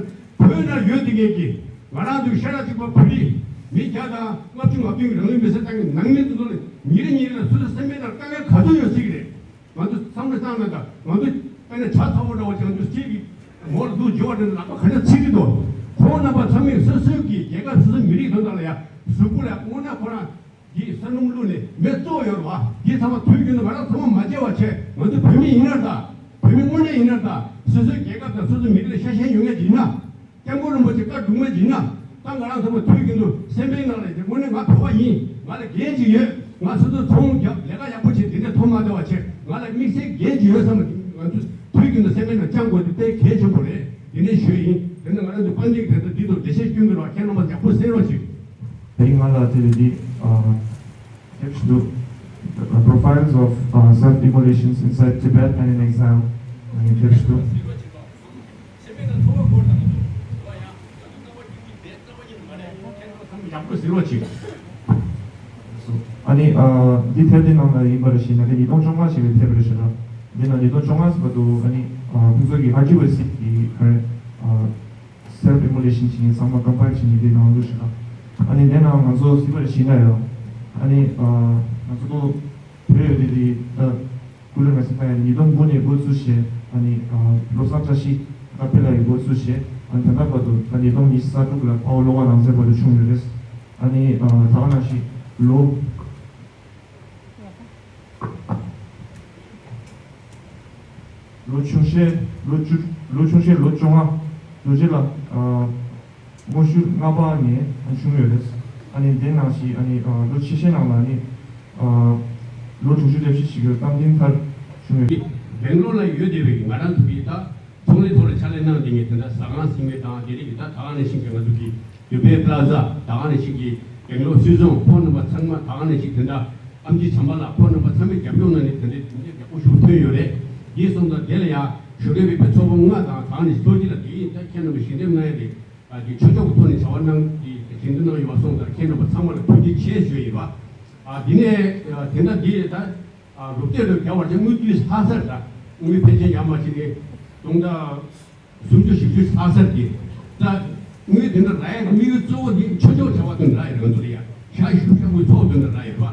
བོད་ནང་ཡོད་དེ་ངེས་ཀྱི། ང་རང་ཚོའི་ཤ་ཁྲག་གཅིག་པ་བོད་རིགས་མི་བརྒྱ་དང་ལྔ་བཅུ་ང་བདུན་གྱི་རང་ལུས་མེར་སྲེག་བཏང་གི་ནང་མི་ཚོ་ལ་ཉིན་རེ་ཉིན་རེ་ལ་སོ་སོའི་སེམས་པའི་ནང་དཀའ་ངལ་ག་ཚོད་ཡོད་སྲིད་ཀྱི་རེད། ང་ཚོ་བསམ་བློ་བཏང་ན་ད་ང་ཚོ་དཔེར་ན་ཇ་ཚ་པོ་འདྲ་བོ་ཅིག་ང་ཚོ་སྲིད་ཀྱི་ངོ་ལ་འདུག་འཇོ་བ་འདྲ་ལག་པ་ག་འདྲ་ཚིག་གི་འདུག་ཁོང་རྣམ་པ་ཚང་མས་སོ་སོའི་གི་རྒྱལ་ཁབ་སོ་སོའི་མི་རིགས་དོན་དག་ལ་ཡ་གཟུགས་པོ་ལ་དངོས་གནས་ཁོ་རང་འདི་ས་སྣུམ་བླུགས་ནས་མེ་བཙོག་ཡོད་རེད་བ། འདི་ཚང་མ་དུས་རྒྱུན་དུ་ང་རང་ཚང་མ་མ་བརྗེད་བ་བྱས་ང་ཚོ་བོད་མི་ཡིན་ན་ད་བོད་མི་དངོས་གནས་ཡིན་ན་ད་སོ་སོའི་རྒྱལ་ཁབ་དང་སོ་སོའི་མི་རིགས་ལ་ཤ་ཞེན་ཡོད་མཁན་ཅིག་ཡིན་ན། སྐྱབས་མགོན་རིན་པོ་ཆེ་བཀའ་སྒྲུབ་མཁན་ཅིག་ཡིན་ན་ད་ང་རང་ཚང་མ་དུས་རྒྱུན་དུ་སེམས་པའི་ནང་ལ་དེ་དངོས་གནས་ང་བོད་པ་ཡིན། ང་ལ་འགན་ཅིག་ཡོད། ང་སོ་སོ་ཚོང་རྒྱབ་ལས་ཀ་ཡག་པོ་བྱེད་དེ་འདྲ་ཐོག་མ་བདེ་བ་བྱེད་ང་ལ་དམིགས་བསལ་འགན་ཅིག་ཡོད་བསམ་པ་ང་ཚོ་དུས་རྒྱུན་དུ་སེམས་པའི་ནང་བཅངས་དགོས་དེ་དཔེ་གལ་ཆེན་པོ་རེད། དེ་འདྲ་ཞུ་ཡིན། དེ་ནི་ང་རང་ཚོ་པཎ་ཆེན་གྱི་དོན་དུ་འདི་ཚོ་འགྲེལ་བཤད་སྐྱོན་གྱི་རོགས་ཁྱེད་རྣམ་པ་ཡག་པོ་གསན་རོགས་ཞུ། དེ་ང་ལ་དེ་ལས་འདི་དེབ་ཞིག་འདུག The Profiles of uh, Self-Immolations Inside Tibet and in Exile. ནང་གི་དེབ་ཞིག་འདུག་ཡག་པོ་ཟེར་བ་ཅིག་ཨ་ནི་འདི་དེབ་འདི་ནང་ལ་ཡིན་པར་བཞིན་ན་དེ་ཉིས་སྟོང་བཅོ་ལྔ་ཞེས་པའི་དེབ་རེད་ཤག་འདི་ན་ཉིས་སྟོང་བཅོ་ལྔ་བར་དུ་ཨ་ནི་ཁོང་ཚོ་གི་ཨར་ཀི་ཝི་སི་གི་ག་རེ། Self Immolation བྱེད་མཁན་ཚང་མ་compile བྱེད་མཁན་དེ་ནང་ལོགས་ཤིག་ལ། ཨ་ནི་དེ་ནང་ང་ཚོ་གཟིགས་པར་བྱེད་ན་ཡང་། ཨ་ནི་ང་ཚོ་བོད་ཡོད་དེ་དེ་ད་ཀུ་ལེ་ང་ཚོ་ད་ཡང་ཉིས་སྟོང་དགུ་ནས་འགོ་བཙུགས་བྱས་ཨ་ནི་བློ་བཟང་བཀྲ་ཤིས་ཀ་པེ་ལ་ཡིས་འགོ་བཙུགས་བྱས་ཨ་ནི་ད་ལྟ་བར་དུ་ད་ཉིས་སྟོང་ཉི་ཤུ་རྩ་དྲུག་ལ་དཔའ་བོ་བློ་དགའ་རང་བཙན་བར་དུ་བྱུང་ཡོད་རེད། ཨ་ནི་ད་ག་ནང་བཞིན་ལོ། ལོ་ཆུང་ཤོས་ལོ་བཅུ། ལོ་ཆུང་ཤོས་ལོ་བཅོ་ལྔ་ལོ་རྗེས་ལ་ཨ་དངོས་ཤུགས་ལྔ་པ་ནས་བྱུང་ཡོད་རེད། ཨ་ནི་དེ་ནང་བཞིན་ཨ་ནི་ཨ་ལོ་ཆེ་ཤོས་ནང་ལ་ཨ་ནི་ཨ་ལོ་དྲུག་ཅུ་རེ་བཞི་ཞིག་གི་རྟག་བརྟན་མཐར་བྱུང་ཡོད། སྦེང་ལོར་ལ་ཡོད་བསྡད་པའི་ང་རང་ཚོ་གི་ད་ཚོང་ལས་ཐོག་ལ་ཕྱག་ལས་གནང་བསྡད་མཁན་དེ་འདྲ་ཟ་ཁང་ཟིན་མཁན་དང་དེ་རིགས་ཀྱི་ད་ད་ག་ནང་བཞིན་གྱི་ང་ཚོ་གི་ཌུ་བྷེ་པ་ལ་ཛ་ད་ག་ནང་བཞིན་གྱི་སྦེང་ལོར་སུད་ཚོང་ཁོང་རྣམ་པ་ཚང་མ་ད་ག་ནང་བཞིན་དེ་འདྲ། ཨམ་ཆི་བྱམས་པ་ལགས་ཁོང་རྣམ་པ་ཚང་མས་རྒྱབ་སྐྱོར་གནང་ནས་དེ་འདྲའི་དེ་འདྲའི་ཡག་པོ་ཞིག་ཐོན་ཡོད་རེད། དེ་སོང་ཙང་དེ་ལ་ཡང་གཞུང་འབྲེལ་མེད་པའི་ཚོགས་པ་ལྔ་དང་ད་ནི་ཚོགས་སྤྱི་ལ་དེ་ཡིན་ད་ཁྱེད་རྣམ་པས་ཞལ་འདེབས་གནང་ཡ་དེ་ཨ་དེ་ཆོས་ཕྱོགས་ཀྱི་ཐོག་ནས་བྱ་བ་གནང་དེ་ཞལ་འདེབས་གནང་ཡོད་པ་སོང་ཙང་ཁྱེད་རྣམ་པ་ཚང་མ་ལ་ཐུགས་རྗེ་ཆེ་ཞུ་ཡ་ཡིན་པ། ཨ་དེ་ནས་དེ་འདྲ་དེ་ད་ཨ་རུབ་རྩེ་རུ་རྒྱ་བར་ཆ་དངུལ་དུས་ལྷག་ས་རེད་ད། དངུལ་ཕལ་ཆེར་ཡར་མར་བྱས་ཏེ་སྟོང་ཕྲག་སུམ་ཅུ་བཞི་བཅུ་ལྷག་ས་དེ། ད་དངུལ་དེ་འདྲ་རག་ཡ་དམིགས་ཡུལ་གཙོ་བོ་དེ་ཆོས་ཕྱོགས་བྱ་བ་དེ་འདྲ་རག་ཡ་རེད་ང་ཚོ་ལ་ཡ། ཞག་བཞི་བཅུ་ཞག་དགུའི་ཚོགས་དེ་འདྲ་རག་ཡ་རེད་བ།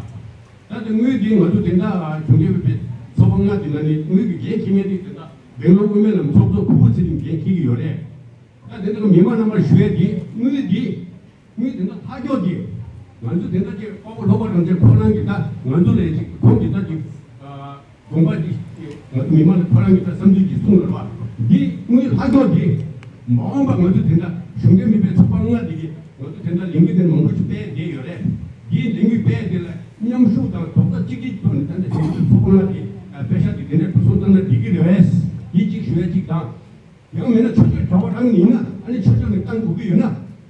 ད་དེ་དངུལ་དེ་ང་ཚོ་དེ་འདྲ་གཞུང་འབྲེལ་མེད་པའི་ཚོགས་པ་ལྔ་དེ་ནང་ནས་དངུལ་གྱི་འགན་འཁྱེར་མཁན་དེ་དེ་འདྲ་སྦེང་ལོར་དབུ་མའི་ལམ་ཚོགས་གཙོ་ཕུར་བུ་ཚེ་རིང་འགན་འཁྱེར་གྱི་ཡོད་རེད། ད་དེ་འདྲ་མི་མང་རྣམ་པར་ཞུ་ཡ་དེ་དངུལ་དེ། དངུལ་དེ་འདྲ་ལྷག་ཀྱོག་གི། ང་ཚོ་དེ་འདྲ་ཅིག་དཔའ་བོ་ལྷོ་པ་རང་བཙན་ཁོ་རང་གིས་ད་ང་ཚོ་ལས་ཅིག་ཁོང་གིས་ད་ཅིག་དགོངས་པ་ཅིག་ང་ཚོ་མི་མང་ལ་ཁོ་རང་གིས་ད་བསམ་ཚུལ་ཅིག་གསུངས་ལ་ར་བ། འདི་དངུལ་ལྷག་ཀྱོག་གི། མ་འོངས་པ་ང་ཚོ་དེ་འདྲ་གཞུང་འབྲེལ་མེད་པའི་ཚོགས་པ་ལྔ་འདི་གིས་ང་ཚོ་དེ་འདྲ་ལས་འགུལ་དེ་མང་པོ་ཅིག་སྤེལ་བསྡད་ཡོད་རེད། འདིའི་ལས་འགུལ་སྤེལ་དེ་ལ་མཉམ་ཞུགས་དང་རྡོག་རྩ་གཅིག་སྒྲིལ་ཐོག་ནས་ད་ལྟ་གཞུང་འབྲེལ་ཚོགས་པ་ལྔ་དེ་སྤེལ་ཤག་དེ་དེ་འདྲ་འགྲོ་སོང་བཏང་ན་འགྲིག་གི་རེད་པས། འདི་གཅིག་ཞུ་ཡ་གཅིག་དང་། ཡང་མིན་ན་ཆོས་ཕྱོགས་གྲྭ་པ་རང་ཡིན་ན་ཨ་ནི་ཆོས་ཕྱོགས་ནས་བཏང་དགོས་ཀྱི་ཡོད་ན་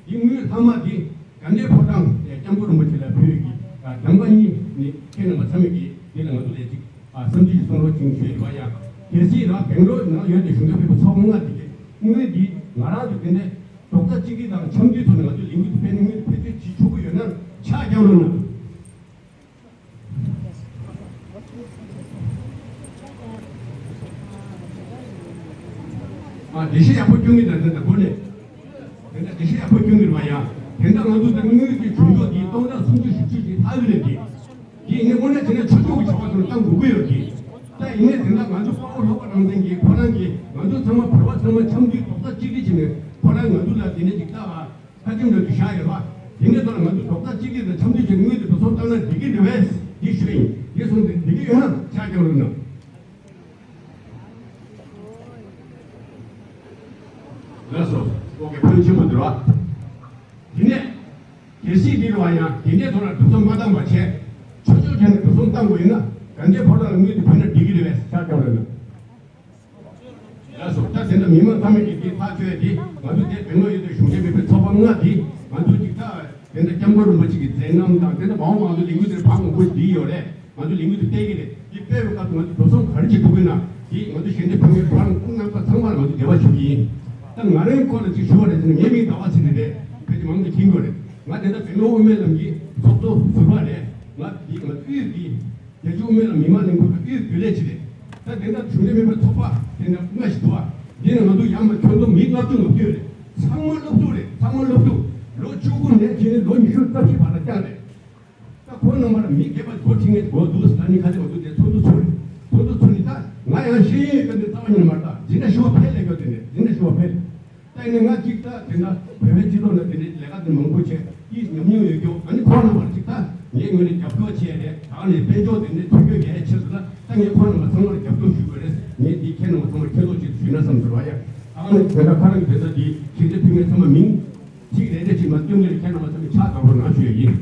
འདི་དངུལ་ལྷག་མ་འདི་དགའ་ལྡན་ཕོ་བྲང་སྐྱབས་མགོན་རིན་པོ་ཆེ་ལ་ཕུལ་གྱི་གདམས་པ་གཉིས་ནི་ཁྱེད་རྣམ་པ་ཚང་མས་ཀྱིས་འདི་ལ་ང་ཚོ་ལས་ཅིག་བསམ་ཚུལ་ཞིག་གསུང་རོགས་བྱུང་ཞུས་ཡོད་པ་ཡང་། གལ་སྲིད་རང་སྦེང་ལོར་ནང་ཡོད་དེ་གཞུང་འབྲེལ་མེད་པའི་ཚོགས་པ་ལྔ་འདི་གི་དངུལ་འདི་ང་རང་ཚོ་དེ་ནས་རྡོག་རྩ་གཅིག་སྒྲིལ་དང་འཆམ་མཐུན་ཐོག་ནས་ང་ཚོ་ལས་འགུལ་དེ་སྤེལ་ནས་དངུལ་དེ་བེད་སྤྱོད་བྱེད་ཆོག་གི་ཡོད་ན་ཕྱག་རྒྱག་རོགས་གནང་། ཨ་འགྲེལ་བཤད་ཡག་པོ་སྐྱོན་གྱི་འདུག་དེ་འདྲ་སྒོ་ནས། དེ་འདྲ་འགྲེལ་བཤད་ཡག་པོ་སྐྱོན་གྱི་རེད་པ་ཡ། དེ་འདྲ་ང་ཚོ་ད་དངུལ་གྱི་བྱུང་ཕྱོགས་དེ་སྟོང་ཕྲག་སུམ་ཅུ་བཞི་བཅུ་ཞིག་ལྷག་གི་རེད་དེ། དེ་ཡིན་ནའི་དངོས་གནས་བྱས་ན་ཆོས་ཕྱོགས་ཀྱི་བྱ་བ་དེ་ལ་བཏང་དགོས་ཀྱི་ཡོད་དེ། ད་ཡིན་ནའི་དེ་འདྲ་ང་ཚོ་དཔའ་བོ་ལྷོ་པ་རང་བཙན་གྱིས་ཁོ་རང་གིས་ང་ཚོ་ཚང་མ་བོད་པ་ཚང་མ་འཆམ་མཐུན་རྡོག་རྩ་གཅིག་སྒྲིལ་བྱས་ནས་ཁོ་རང་ང་ཚོ་ལ་དེ་ནས་ཅིག་ལྟ་བ། ཁ་ཆེམས་འདྲ་ཅིག་བཞག་ཡོད་པ། དེ་ནས་ད་ང་ཚོ་རྡོག་རྩ་གཅིག་སྒྲིལ་དང་འཆམ་མཐུན་བྱས་དངུལ་དེ་འགྲོ་སོང་བཏང་ན་འགྲིག་གི་རེད་པས་འདི་ཞུ་ཡིན། འདི་སོང་ཙང་འགྲིག་གི་ཡོད་ན་ཕྱག་རྒྱག་རོགས་གནང་། ལགས་སོ། ཨོ་ཁེ། ཆེན་པོ་འདུག་བ། དེ་ནས་གལ་སྲིད་འདི་རུ་བ་ཡང་དེ་འདྲའི་ཐོག་ལ་འགྲོ་སོང་མ་བཏང་བ་བྱས། ཆོས་ཕྱོགས་ཆ་ནས་འགྲོ་སོང་བཏང་དགོས་ཡིན་ན་དགའ་ལྡན་ཕོ་བྲང་ལ་དངུལ་དེ་ཕུལ་ན་འགྲིག་གི་རེད་པས་ཆ་སྐྱོར་རེད་འདུག་ལགས་སོ། ད་དེ་འདྲ་མི་མང་ཚང་མས་ཀྱི་དེ་ཐག་ཆོད་དེ་ང་ཚོ་དེ་བེང་ལོར་ཡོད་དུ་གཞུང་འབྲེལ་མེད་པའི་ཚོགས་པ་ལྔ་དེ་ང་ཚོ་ཅིག་ད་དེ་འདྲ་སྐྱབས་མགོན་རིན་པོ་ཆེ་གི་མཛད་རྣམ་དང་དེ་འདྲ་མང་བོ་ང་ཚོ་ལས་འགུལ་དེ་ཕར་ངོ་རྒོལ་བསྡད་ཡོད་རེད། ང་ཚོ་ལས་འགུལ་དེ་སྤེལ་གི་རེད། དེ་སྤེལ་བའི་སྐབས་ང་ཚོ་འགྲོ་སོང་ག་རེ་ཅིག་ཐོབ་ཀྱི་ན་དེ་ང་ཚོ་ཞལ་འདེབས་ཕུལ་མཁན་ཁོ་རང་རྣམ་པ་ཚང་མར་ང་ཚོ་འབྲེལ་བ་ཞུ་གི་ཡིན། ད་ང་རའི་སྐོར་ལ་ཅིག་ཞུ་བ་རེད་ཟེར་ན་ངའི་མིང་ཟླ་བ་ཚེ་རིང་རེད། ཕལ་ཆེར་མང་དུ་མཁྱེན་གྱི་ཡོད་རེད། ང་དེ་འདྲ་བེང་ལོར་དབུ་མའི་ལམ་གྱི་ཚོགས་གཙོ་ཟུར་པ་རེད། ང་དེ་ང་ཚོ་དབུས་ཀྱི་རྒྱལ་སྤྱི་དབུ་མའི་ལམ་མི་མང་ལས་འགུལ་གྱི་དབུས་རྒྱུན་ལས་ཅིག་རེད། ད་དེ་འདྲ་གཞུང་འབྲེལ་མིན་པའི་ཚོགས་པ་དེ་འདྲ་ལྔ་ཞིག་འདུག་བ། འདི་ནི་ང་ཚོ་ཡར་མར་ཁྱོན་བསྡོམས་མི་ལྔ་བཅུ་ང་བཅུ་ཡོད་རེད། ཚང་མ་སློབ་ཕྲུག་རེད། ཚང་མ་སློབ་ཕྲུག་ལོ་བཅུ་དགུ་ནས་བྱས་ནས་ལོ་ཉི་ཤུ་རྩ་བཞི་བར་ལ་བསྐྱངས་རེད། ད་ཁོང་རྣམ་པར་མི་སྒེར་པ་སྒོ་ཁྲིད་མཁན་སྒོ་འདུག་ཟེར་ནི་ཁ་ཆེ་བ་འདུག་དེ་ཚོགས་འདུ་ཚོགས་རེད། ཚོགས་འདུ་ཚོགས་ནི་ད་ང་ཡང་ཤེས་ཡོན་ཡོད་སྐབས་འདི་རྩ་བ་ཉིད་ནས་མ་རེད། ད་འཛིན་གྲྭ་ཞུ་བ་ཕེབས་ལས་སྐབས་དེ་ནས་འཛིན་གྲྭ་ཞུ་བ་ཕེབས། ད་ཡིན་ནའི་ང་གཅིག་ད་དེ་འདྲ་བོད་པའི་སྤྱི་ཚོགས་ནང་དེ་འདྲའི་ལས་ཀ་དེ་མང་པོ་བྱས་ཀྱིས་ཉམས་མྱོང་ཡོད་རྒྱུ། ཨ་ནི་ཁོང་རྣམ་པར་གཅིག་ད་ངའི་ངོས་ནས་རྒྱབ་སྐྱོར་བྱས་རེད། ད་ནས་དཔལ་འབྱོར་དེ་འདྲའི་མཐུན་འགྱུར་ཡོད་ཕྱིར་དུ་ལ་ད་ངས་ཁོང་རྣམ་པ་ཚང་མར་རྒྱབ་སྐྱོར་ཞུ་དགོས་རེད། ངས་འདི་ཁྱེད་རྣམ་པ་ཚང་མར་མཁྱེན་རྟོགས་ཆེད་དུ་ཞུས་ན་བསམ་འདུག་བ་ཡ། ཨ་ནི་དེ་འདྲ་ཁ་རང་གི་དེ་ཚོ་འདི་ཞིག་དེ་ཕུལ་མཁན་ཚང་མ་མིང་གཅིག་རེ་རེ་གཅིག་མ་སྟོན་གྱི་རེད། ཁྱེད་རྣམ་པ་ཚང་མས་ཕྱག་དགའ་པོ་གནང་ཞུ་ཡ་ཡིན།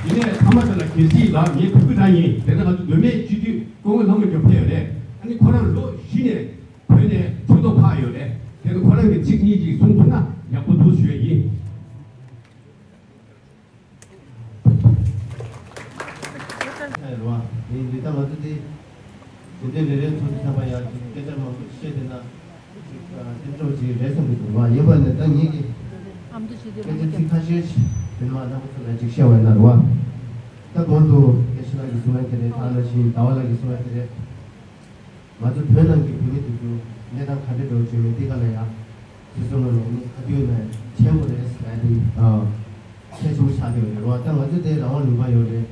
ཡིན་ནའི་མཐའ་མ་དེ་ལ་གལ་སྲིད་ལ་ངས་ཕུལ་གི་ད་ཡིན། དེ་ནས་ང་ཚོ་མདོ་སྨད་སྤྱི་འཐུས་སྐུ་ངོ་ལྷ་མོ་མགྱོགས་ཕེབས་ཡོད་རེད། ཨ་ནི་ཁོ་རང་ལོ་བཞི་ནས་བོད་ནས་ཕྱོགས་གཏོགས་ཕར་ཡོད་རེད། དེ་ནི་ཁོ་རང་གི་ཚིག་གཉིས་ཅིག་གསུང་ཐུབ་ན་ཡག་པོ་འདུག་ཞུ་ཡ་ཡིན། ཨེ་རེད་བ། དེ་འདི་ལྟ་ང་ཚོ་དེ་དེ་འདྲའི་རེ་རེ་ཐུག་དུས་ཙམ་པ་ཡང་ཅིག་སྐད་ཆ་མང་པོ་བཤད་བསྡད་ན་ཅིག་ཨ་དེ་འདྲ་ཅིག་རེད་བསམ་གྱི་འདུག་བ། ཡིན་པ་ནས་ད་ངེད་ཀྱི་ཨ་མདོ་ཞིག་དེ་སྐད་ཆ་ཚིག་ཁ་ཤས་ཤིག་དེ་མ་རྣམ་པ་ཚོ་ལ་ཅིག་བཤད་པ་ཡིན་ན་རེད་བ། ད་གོང་དུ་དགེ་བཤེས་ལགས་ཀྱིས་གསུངས་པ་དེ་རེད། ད་ནང་བཞིན་ཟླ་བ་ལགས་ཀྱིས་གསུངས་པ་དེ་རེད། ང་ཚོ་བོད་ནང་གི་བོད་མི་དེ་ཚོ་གནས་སྟངས་ག་འདྲ་འགྲོ་བྱུང་མེད་འདི་ག་ལ་ཡ། སོ་སོ་ངོས་ནས་ནི་ག་དུས་ནས་མཁྱེན་དགོས་རེད་ཟེར་ཡ་དེ་གལ་ཆེན་པོ་ཆགས་བསྡད་ཡོད་རེད་བ། ད་ང་ཚོ་དེ་རང་དབང་ལུང་པ་ཡོད་རེད།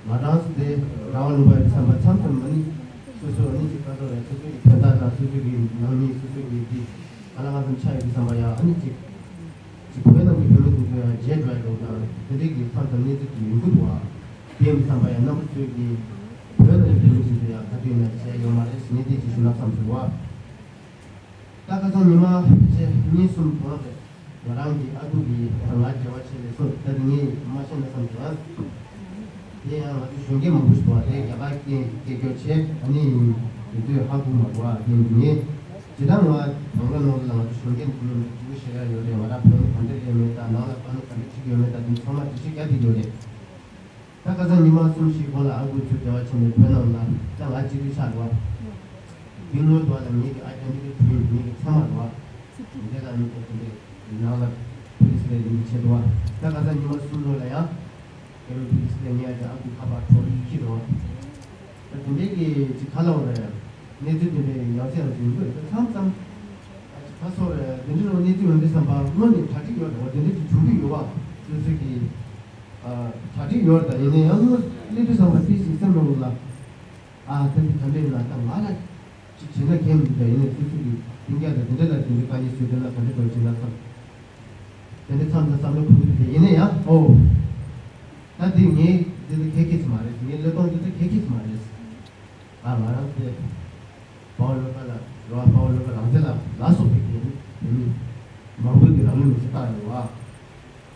ང་རང་ཚོ་དེ་རང་དབང་ལུང་པ་ཡོད་བསམ་པ་མཚམས་མཚམས་མ་ནི་སོ་སོ་ནི་ཅིག་ག་ཚོད་རེད། སོ་སོ་གི་དོན་དག་དང་སོ་སོ་གི་ནང་མི་སོ་སོ་གི་དེ་ག་ལ་གང་འཚམ་ཆགས་ཡོད་བསམ་པ་ཡ། ཨ་ནི་ཅིག་ཅིག་བོད་ནང་གི་བོད་མི་དེ་ཚོ་ཡང་བརྗེད་འགྲོ་ཡ་འགྲོ་དང་དེ་འདྲའི་གི་མཚམས་མཚམས་གནས་ཚུལ་དེ་ཡོང་གི་འདུག་བ། དེ་ཡིན་བསམ་པ་ཡང་རྣམ་པ་ཚོས་ཀྱིས་བོད་ནང་གི་བོད་མི་ཚོས་ཡང་ག་དུས་ནས་བྱས་ཡོད་མ་རེད་ཟེར་ནས་དེ་ཅིག་ཞུ་ན་བསམ་སོང་བ། ད་ཁ་སང་ཉི་མ་བཅས་གཉིས་གསུམ་གོང་རེད། ང་རང་གི་ཨ་ཁུ་གིས་ང་འབྲེལ་བ་བྱས་ནས་སོ་ད་དེ་ངས་མ་ཤེས་ན་བསམ་སོང་ཨ། དེ་ཡང་ང་ཚོ་གཞོན་སྐྱེས་མང་པོ་ཞིག་འདུག་བ། དེ་རྒྱ་གར་སྐད་སྐད་སྐྱོར་བྱས་ཨ་ནི་དེ་ཚོས་ཧ་གོ་མ་འདུག་བ། དེ་ངས་ཇི་ལྟར་ང་བང་ལ་ནང་ལ་ང་ཚོ་གཞོན་སྐྱེས་འདི་ཚོ་ནང་ལ་ཅིག་བཤད་ཡ་ཡོད་རེད། ང་རང་བོད་ནང་ག་འདྲ་ཡོད་མེད་དང་ནང་ལ་བོད་ནང་ག་འདྲ་ཅིག་ཡོད་མེད་དང་དེ་ཚང་མ་འགྲེལ་བཤད་རྒྱག་བསྡད་ཡོད་རེད། ད་ཁ་སང་ཉི་མ་གསུམ་བཞི་གོང་ལ་ཨ་ཁུ་ཚོས་འབྲེལ་བ་བྱས་ནས་བོད་ནང་ལ་ད་ང་སྤྱི་འཐུས་ཆགས་འགྲོ་བ། དེ་སྔོན་དུ་ལ་ངེད་ཀྱི་ཨ་ཅག་འདི་གི་བུ་ངེད་ཀྱི་ཚ་མ་འགྲོ་བ། འདི་ལ་ནི་ད་དེ་འདྲའི་ནང་ལ་ཕུ་ལི་སི་ལ་ཡིན་གྱི་ཆེད་དུ་བ། ད་ཁ་སང་ཉི་མ་གསུམ་ལོ་ལ་ཡང་རྒྱ་མི་ཕུ་ལི་སི་ལ་ངེད་ཨ་ཅག་ཨ་ཁུ་ཁ་པར་འཕྲོག་ཡིག་ཁྱི་འགྲོ་བ། ད་དེ་འདྲའི་གི་ཅིག་ག་ལ་འོ་རེད། གནས་ཚུལ་དེ་འདྲའི་ཡང་སེ་ཡང་སེ་ཡིན་དགོས་ད་མཚམས་མཚམས། ཨ་ཅིག་ཁ་སོ་རེད། དེ་འདྲའི་རོ་གནས་ཚུལ་ཡོང་དུས་བསམ་པ་དངོས་ནས་གྲ་སྒྲིག་ཡོད་རེད་བ། དེ་འདྲའི་ཅིག་བྱུང་གི་ཡོད་བ། སོ་སོ་གི་གྲ་སྒྲིག་ཡོད་རེད། ད་ཡིན་ན་ཡང་སླེབས་དུས་ཙམ་པ་ཏི་ཞིག་སེམས་ནང་ལ་ཨ་ད་འདི་ག་འདྲ་ཡིན་ན་ད་ང་ལ་ཅིག་བྱེད་ན་འགན་མི་འདུག་ད་ཡིན་ན་སོ་སོ་གི་སྤུན་ཀྱག་དང་དེ་འདྲ་ལ་དེ་འདྲའི་དཀའ་ངལ་བཟོས་དེ་ལ་ག་འདྲ་འགྲོ་བྱེད་ན་བསམ། དེ་འདྲ་མཚམས་དང་བསམ་བློ་ཁུར་གི་འདུག་ཡིན་ན་ཡང་ཨོ། ད་འདི་ངའི་འདི་ཚོ་གལ་ཆེ་ས་མ་རེད། ངའི་བློས་གཏོང་འདི་ཚོ་གལ་ཆེ་ས་མ་རེད། ད་ང་རང་ཚོ་དེ་དཔའ་བོ་བློ་དགའ་ལགས་རེད་བ། དཔའ་བོ་བློ་དགའ་རང་བཙན་ལགས་ལ་སོགས་པའི་དེ་ནི་དེ་ནི་མང་པོའི་གི་རང་ལུས་མེར་སྲེག་བཏང་ཡོད་རེད་བ།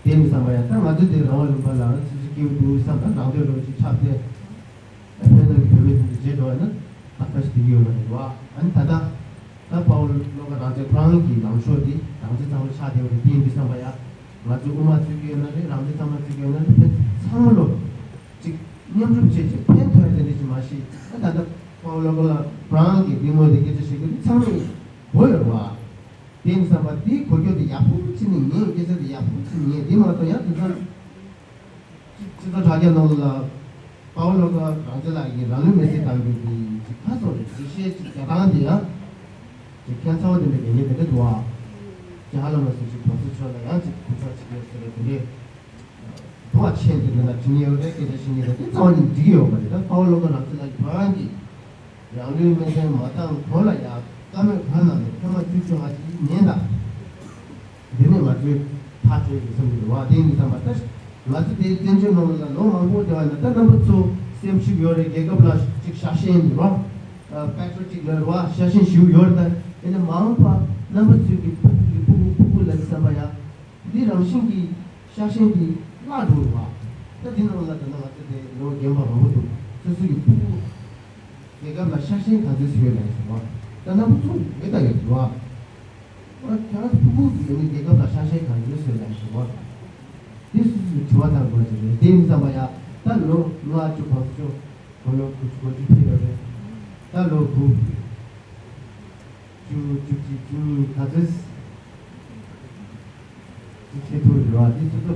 དེ་ནི་བསམ་པ་ཡང་ད་ང་ཚོ་དེ་རང་དབང་ལུང་པ་ལ་ང་ཚོ་སྲིད་སྐྱོང་དུ་བསམ་ད་རང་འདོད་རང་ཅིག་ཆགས་ཏེ་བོད་ནང་གི་བོད་མི་དེ་ཚོ་བརྗེད་འགྲོ་བ་ན་ཏག་ཏག་ཞིག་བསྡད་ཀྱི་ཡོད་མ་རེད་བ། ཨ་ནི་ད་ལྟ་ད་དཔའ་བོ་བློ་དགའ་རང་བཙན་ཁོ་རང་གི་ལངས་ཕྱོགས་དེ་རང་བཙན་གཙང་མ་ཆགས་བསྡད་ཡོད་རེད། དེ་ཡིན་དུས་བསམ་པ་ཡང་ང་ཚོ་དབུ་མ་བཙུགས་ཀྱི་ཡོད་ན་རེད། རང་བཙན་གཙང་མ་བཙུགས་ཀྱི་ཡོད་ན་རེད། ཕན་ཚང་མ་ལོ། ཅིག་མཉམ་རུབ་བྱས་ཅིག་ཕན་ཐོགས་ཡ་དེ་འདྲ་ཅིག་མ་གཞི་ཨ་ད་ལྟ་ཕ་བོ་བློ་དགའ་ལགས་རང་གི་འདི་ངོས་དེ་སྐད་ཆ་བཤད་གི་འདི་ཚང་མས་གོ་ཡོད་རེད་བ། དེ་ཡིན་བསམ་པ་དེའི་གོ་སྐྱོ་དེ་ཡག་པོ་བྱས་ནས་ཉན། སྐད་ཆ་དེ་ཡག་པོ་བྱས་ནས་ཉན། དེ་མ་གཏོགས་ཡང་དེ་ཚོ་སྤྱི་ཚོགས་དྲ་རྒྱ་ནང་ལ་ཕ་བོ་བློ་དགའ་རང་བཙན་ལགས་ཀྱིས་རང་ལུས་མེར་སྲེག་བཏང་རྒྱུ་དེ་ཅིག་ཁ་སོ་རེད། ཅིག་བཤད་ཅིག་རྒྱག་སྟངས་དེ་ཡང་ཅིག་ཁྱད་མཚར་བ་དེ་འདྲ་གལ་གནད་དེ་འདྲ་འདུག་ཨ། ཅིག་ཧ་ལམ་ལ་སོ་ཅིག་གོང་ས་མཆོག་ལ་ཡང་ཅིག་གུས་ཕྱག་བྱེད་ཀྱི་ཡོད་ས་རེད། དེ་འདྲའི། དུ་བ་ཆེན་དེ་འདྲ་ན་དྲི་ངན་ཡོད་རེད། སྐད་ཆ་བཤད་ཉན་རེད། དེ་རྩ་བ་ནས་འགྲིག་གི་ཡོད་མ་རེད། ད་ཕ་བོ་བློ་དགའ་རང་བཙན་ལགས་ཀྱིས་ཁོ་རང་གིས་རང་ལུས་མེར་སྲེག་མ་བཏང་གོང་ལ་ཡང་བཀའ་མོལ་གང་གནང་ནས་ཐེངས་མ་བཅུ་བཅོ་ལྔ་ཅིག་ཉན་དང་། འདི་ནས་ང་ཚོའི་ཐག་གཅོད་ཀྱི་བསམ་གྱི་རེད་བ། དེ་ཡིན་དུས་ཙམ་པ་ད་ང་ཚོ་དེའི་བཙན་བྱོལ་ནང་ལ་ལོ་མང་པོ་བསྡད་པ་ཡིན་ན་ད་རྣམ་པ་ཚོ་སེམས་ཤུགས་ཡོད་རེད། རྒྱལ་ཁབ་ལ་ཅིག་ཤ་ཞེན་ཡོད་རེད་བ། པེ་ཊྲི་ཡོ་ཊིག་ལབ་རེད་བ། ཤ་ཞེན་ཞེ་པོ་ཡོད་རེད། ད་ཡིན་ན་མ་འོངས་པ་རྣམ་པ་ཚོའི་གི་ཕུགས་ཀྱི་ཕུགས་ རང་བཞིན་གྱི་ཤ་ཞེན་དེ་བརླག་འགྲོ་བ། ད་འདི་ནང་ལ་ད་ནང་ང་ཚོ་དེ་ལོ་རྒན་པ་མང་པོ་འདུག་སོ་སོ་ཡི་ཕྲུ་གུ་རྒྱལ་ཁབ་ལ་ཤ་ཞེན་ག་ཚོད་ཡོད་ལ་ཟེར་བ། ད་ན་བུ་ཚོ་མེད་ད་ཡོད་བ། ཁྱེད་རང་ཕྲུ་གུ་ཡོད་ནི་རྒྱལ་ཁབ་ལ་ཤ་ཞེན་ག་ཚོད་ཡོད་ལ་ཟེར་བ། དེ་སོ་སོ་དྲི་བ་བཏང་དགོས་ཀྱི་རེད། དེ་ཡིན་ཙང་མ་ཡ་ད་ལོ་ལྔ་བཅུ་གོང་བཅུ་གོ་ལོ་དགུ་བཅུ་གོ་བཅུ་ཕེབས་ཡོད་རེད། ད་ལོ་དགུ། བཅུ་བཅུ་གཅིག་བཅུ་གཉིས་ག་ཚོད། ཅིག་བྱེད་ཐུབ་རེད་བ། འདི་ཚོ་ཚོ་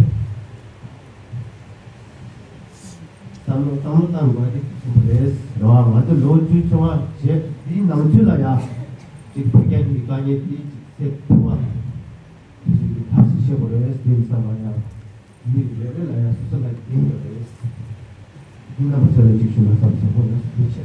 བསམ་བློ་བསམ་བློ་བཏང་དགོས་འདི་ཆེན་པོ་རེད་རེད་བ། ང་ཚོ་ལོ་བཅུ་ཆུང་བ་བྱས་འདིའི་ནང་ཚུད་ལ་ཡ་ཅིག་བོད་རྒྱ་གཉིས་ཀྱི་དཀའ་ངལ་འདི་ཅིག་སེལ་ཐུབ་པ་དེ་བཞིན་གྱི་ཐབས་ཤེས་བྱེད་དགོས་རེད། དེ་ཡིན་ཙང་མ་ཡ། མི་རེ་རེ་ལ་ཡང་སོ་སོ་ལ་འགན་ཡོད་རེད། འདི་རྣམ་པ་ཚོ་ལ་གཅིག་ཞུ་ན་བསམ་བྱུང་། ཁོང་ལ་ཐུགས་རྗེ་ཆེ།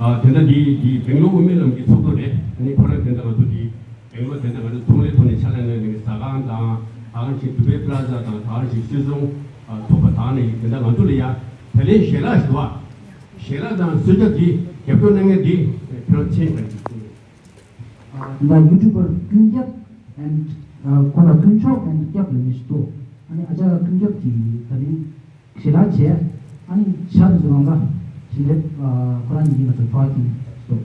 ཨ། དེ་འདྲ་འདི་འདི་སྦེང་ལོར་དབུ་མའི་ལམ་གྱི་ཚོགས་གཙོ་རེད། ཨ་ནི་ཁོ་རང་དེ་འདྲ་ང་ཚོ་འདི་སྦེང་ལོར་དེ་འདྲ་ང་ཚོ་ཚོང་ལས་ཐོག་ནས་ཕྱག་ལས་གནང་ནས་ཟ་ཁང་དང་། ད་ག་ནང་བཞིན་དུ་བྷེ་པ་ལ་ཛ་དང་། ད་ག་ནང་བཞིན་སུད་ཚོང་ཚོགས་པ་དང་ནས་དེ་འདྲ་ང་ཚོ་ལ་ཡ་ད་ལན་ཞལ་ལག་ཞུ་བ། ཞལ་ལག་དང་གསོལ་ཇ་འདི་རྒྱབ་སྐྱོར་གནང་མཁན་འདི་ཁྱེད་རང་མཁྱེན་པ་ཡིན། ད་ཡུ་ཊུབ་པར་ཀུན་ཁྱབ་and ཁོ་ལ་ཀུན་མཆོག་and ཁྱབ་ལ་མི་ཞིག་འདུག་ཨ་ནི་ཨ་ཅག་ཀུན་ཁྱབ་ཀྱིས་ད་རིང་ཞལ་ལག་བྱས། ཨ་ནི་ཇ་དེ་ཚོ་རང་ས་ཞལ་འདེབས་ཁོ་རང་གཉིས་ཀྱིས་ང་ཚོར་ཕར་གྱིན་འདུག་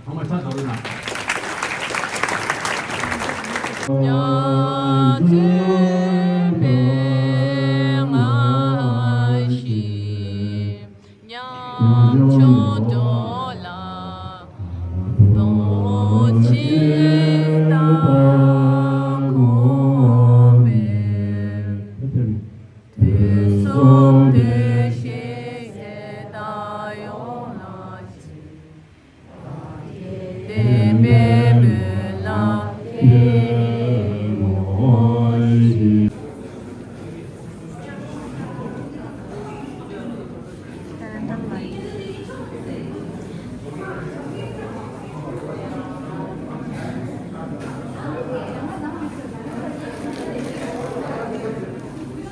ཐོག་མ་ཆ་ཚང་ལ།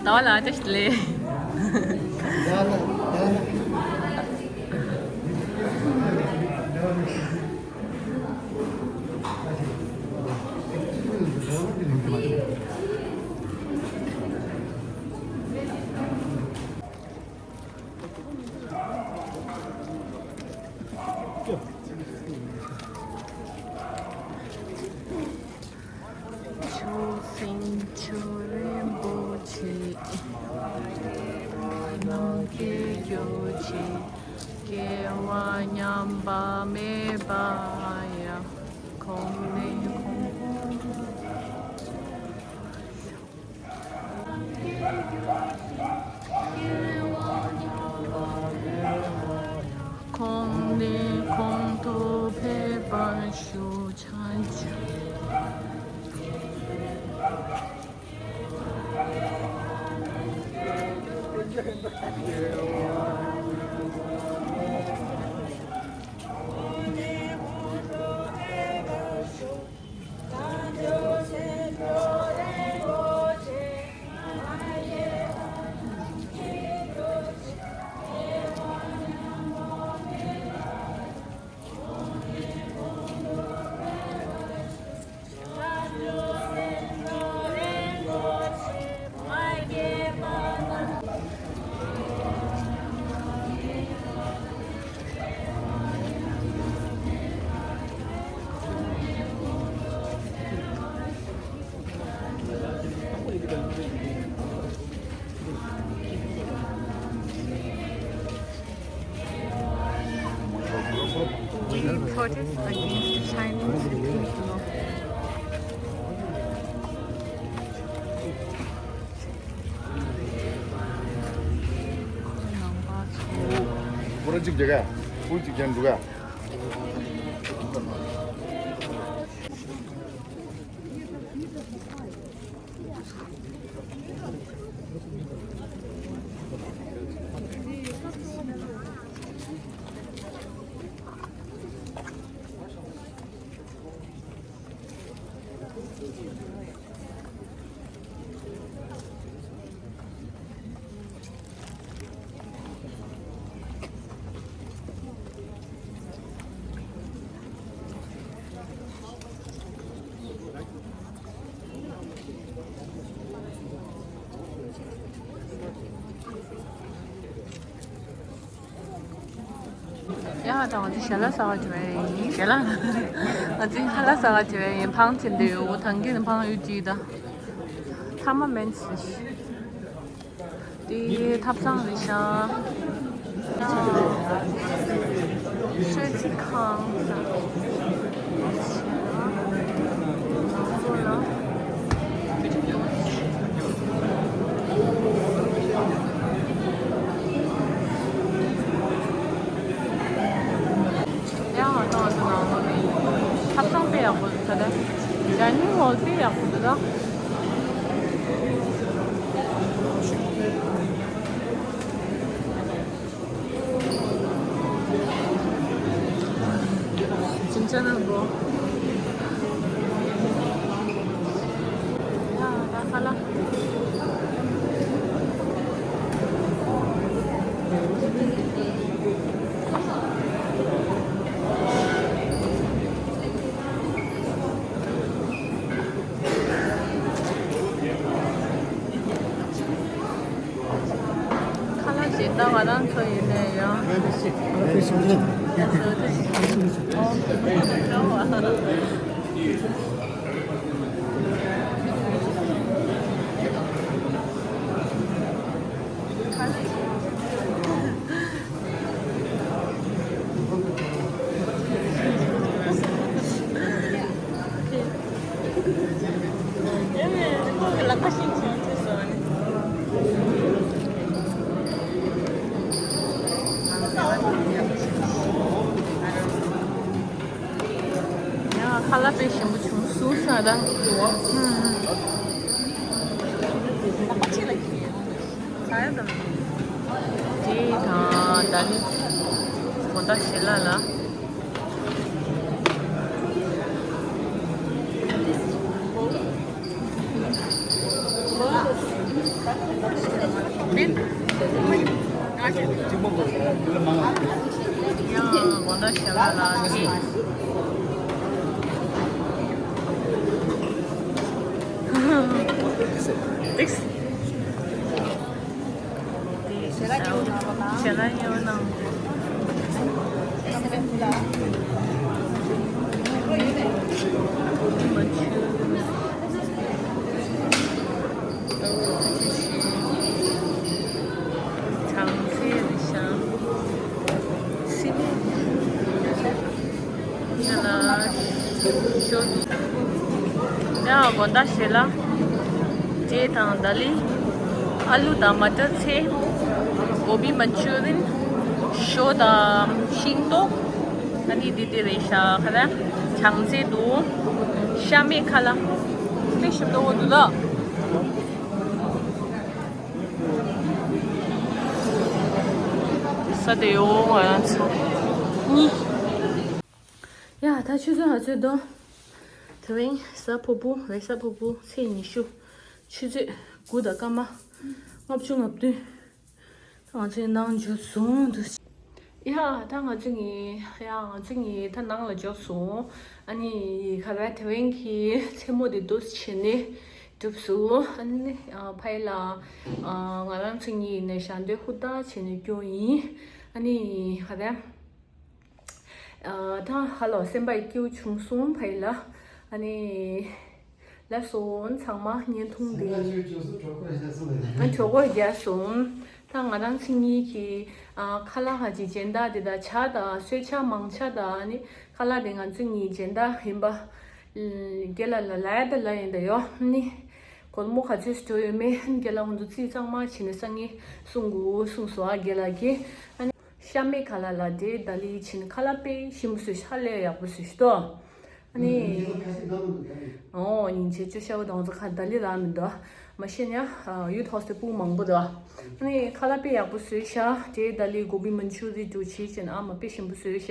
ད་བ་ལ་ཅི་ཞིག་ལས། ཆོས་སེང་ཆོས་རིན་པོ་ཆེ། ནམ་མཁའི་རྒྱུད་ཆེ། སྐྱེ་བ་ཉམས་པ་མེད་པ་ཡང་། ཁོང་ནས་ཁོང་། ཁོང་ནས་ཁོང་དུ་ཕེབས་པར་ཞུ། ཕྱག་འཚལ། They protest against Chinese people. ཁོ་རང་གཅིག་རྒྱག་ག་ཁོ་གཅིག་རྒྱག་འདུག་ག་ཡ་ད་ང་ཚོ་ཞལ་ལག་ཟ་བར་བྱེད་པ་ཡིན། ཞལ་ལག་ང་ཚོ་ཞལ་ལག་ཟ་བར་བྱེད་པ་ཡིན། ཕང་ཆེན་འདི་ཡོད། ཐང་གི་ནི་ཕང་ཡོད་ཅིག་ད། ཐ་མ་མེན་སི། དེ་ཐབ་ཚང་རེད་ཤག་གསོལ་ཚིགས་ཁང་། ཡང་ང་ཚོ་ནང་ལོགས་ནས་ཐབ་ཚང་དཔེ་ཡག་པོ་འདུག་ད་ལྟ་ཌའི་ནིང་ཧོལ་དཔེ་ཡག་པོ་འདུག་ད། ཅིང་ཅང་ནང་གོ། ཡ་ད་ཁ་ལག་ཁ་ལག་གཞན་དག་ང་རང་ཚོ་ཡིན་ནའི་ཡང་། ཡང་ཁ་ལག་དཔེ་ཞིམ་པོ་བྱུང་སོང་ཟེར་ད། ཧུམ། དེ་དང་ད་ནི་དགོང་དག་ཞལ་ལག་ལ། ཡང་དགོང་དག་ཞལ་ལག་ལ་ཅིག་ཞལ་ལག་ཉོ་ན། ཡ་དགོང་དག་ཞལ་ལག་དེ་དང་ད་ལི། ཨ་ལུ་དང་མ་ཊར་ཚལ། གོ་བི་མན་ཅུ་རི་ཡན། ཞོ་དང་ཤིང་ཏོག་ཨ་ནི་འདི་དེ་རེད་ཤག་ཁ་ལག་ཆང་ཚལ་འདུག་ཤ་མེད་ཁ་ལག་དཔེ་ཞིམ་པོ་འདུག་ལ། ས་དེ་ཡོང་ང་རང་ཚོ་གཉིས། ཡ་ད་ཆུ་ཚོད་ང་ཚོའི་དོ། དེ་རིང་གཟའ་ཕུར་བུ་རེད། གཟའ་ཕུར་བུ་ཚེས་ཉི་ཤུ། ཆུ་ཚོད་དགུ་དང་སྐར་མ་ལྔ་བཅུ་ང་བདུན། ད་ང་ཚོའི་ནང་འཇུ་བཟུང་དུ། ཡ་ད་ང་ཚོ་གཉིས། ཡ་ང་ཚོ་གཉིས་ད་ནང་ལ་འཇུ་སོང་། ཨ་ནི་ག་རེ་དེ་རིང་གི་མཚན་མོ་དེ་འདུག་བྱས་ནས་གྲུབ་སོང་། ཨ་ནི་ཕ་ཡི་ལ་ང་རང་ཚོ་གཉིས་ནས་ཞལ་འདོན་ཧུར་ཐག་བྱས་ནས་སྐྱོན་ཡིན། ཨ་ནི་ག་རེ། ཨ་ད་ཧ་ལོ་སེམས་པ་སྐྱིད་པོ་བྱུང་སོང་ཕ་ཡི་ལ། ཨ་ནི་ལགས་སོ་ཚང་མ་བརྙན་ཐུང་འདི་ཨ་གྲོགས་པོ་རྒྱལ་སོང་། ད་ང་རང་ཚོ་གཉིས་ཀྱི་ཨ་ཁ་ལག་ཧ་ཅི་སྦྱིན་བདག་འདི་དང་ཇ་དང་གསོལ་ཇ་མང་ཇ་དང་ཨ་ནི་ཁ་ལག་དེ་ང་ཚོ་གཉིས་སྦྱིན་བདག་ཡིན་པ། རྒན་ལགས་ལ་ལབ་ཡ་ད་ལབ་ཡིན་ད་ཡོ། ཨ་ནི་སྒོར་མོ་ག་ཚོད་ཅིག་འགྲོ་ཡོད་མེད་རྒན་ལགས་ཁོང་ཚོ་རྩིས་གཙང་མ་བྱས་ནས་སང་ཉིན་གསུང་དགོས་གསུངས་སོང་ཨ་རྒན་ལགས་ཀྱིས། ཨ་ནི། ཤ་མེད་ཁ་ལག་ལ་དེ་ད་ལི་ཕྱིན་ཁ་ལག་དཔེ་ཞིམ་པོ་བཟོས་ཤག་ལས་ཡག་པོ་བཟོས་ཤག་ཏོ། ཨ་ནི། ཨོ་ཉིན་བྱེད་ཅོ་ཤ་བོ་དང་ཚོ་ཁ་ད་ལི་རག་མི་འདུག་མ་ཤེས་ན་ཡུ་ཐོག་སེ་སྤུ་མང་པོ་འདུག་ཨ་ནི་ཁ་ལག་དཔེ་ཡག་པོ་བཟོས་ཤག་དེ་ད་ལི་གོ་བི་མན་ཆུ་རི་འདུག་བྱས་ཅན་ཨ་མ་དཔེ་ཞིམ་པོ་བཟོས་ཤག་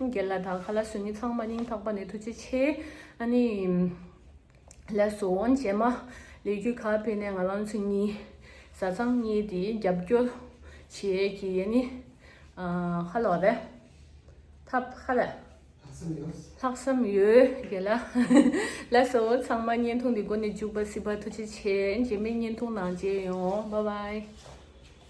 རྒན་ལགས་ད་ཁ་ལག་བཟོ་མཁན་ཚང་མ་སྙིང་ཐག་པ་ནས་ཐུགས་རྗེ་ཆེ། ཨ་ནི། ལགས་སོ། འོན་རྗེས་མ་ལས་རྒྱུ་ག་ཕེབས་ནས་ང་རང་ཚོ་གཉིས་བཟའ་ཚང་གཉིས་དེ་རྒྱབ་སྐྱོར་བྱེད་ཀྱི་ཡས་ནི། ཨ་ཧ་ལོ་རེད། ཐབས་ཧ་ལས། ལྷག་བསམ་ཡོད་རྒན་ལགས། ལགས་སོ། ཚང་མ་བརྙན་ཐུང་འདི་འགོ་ནས་མཇུག་བར་གཟིགས་པར་ཐུགས་རྗེ་ཆེ། རྗེས་མའི་བརྙན་ཐུང་ནང་མཇལ་ཡོང་། བཱའི་བཱའི།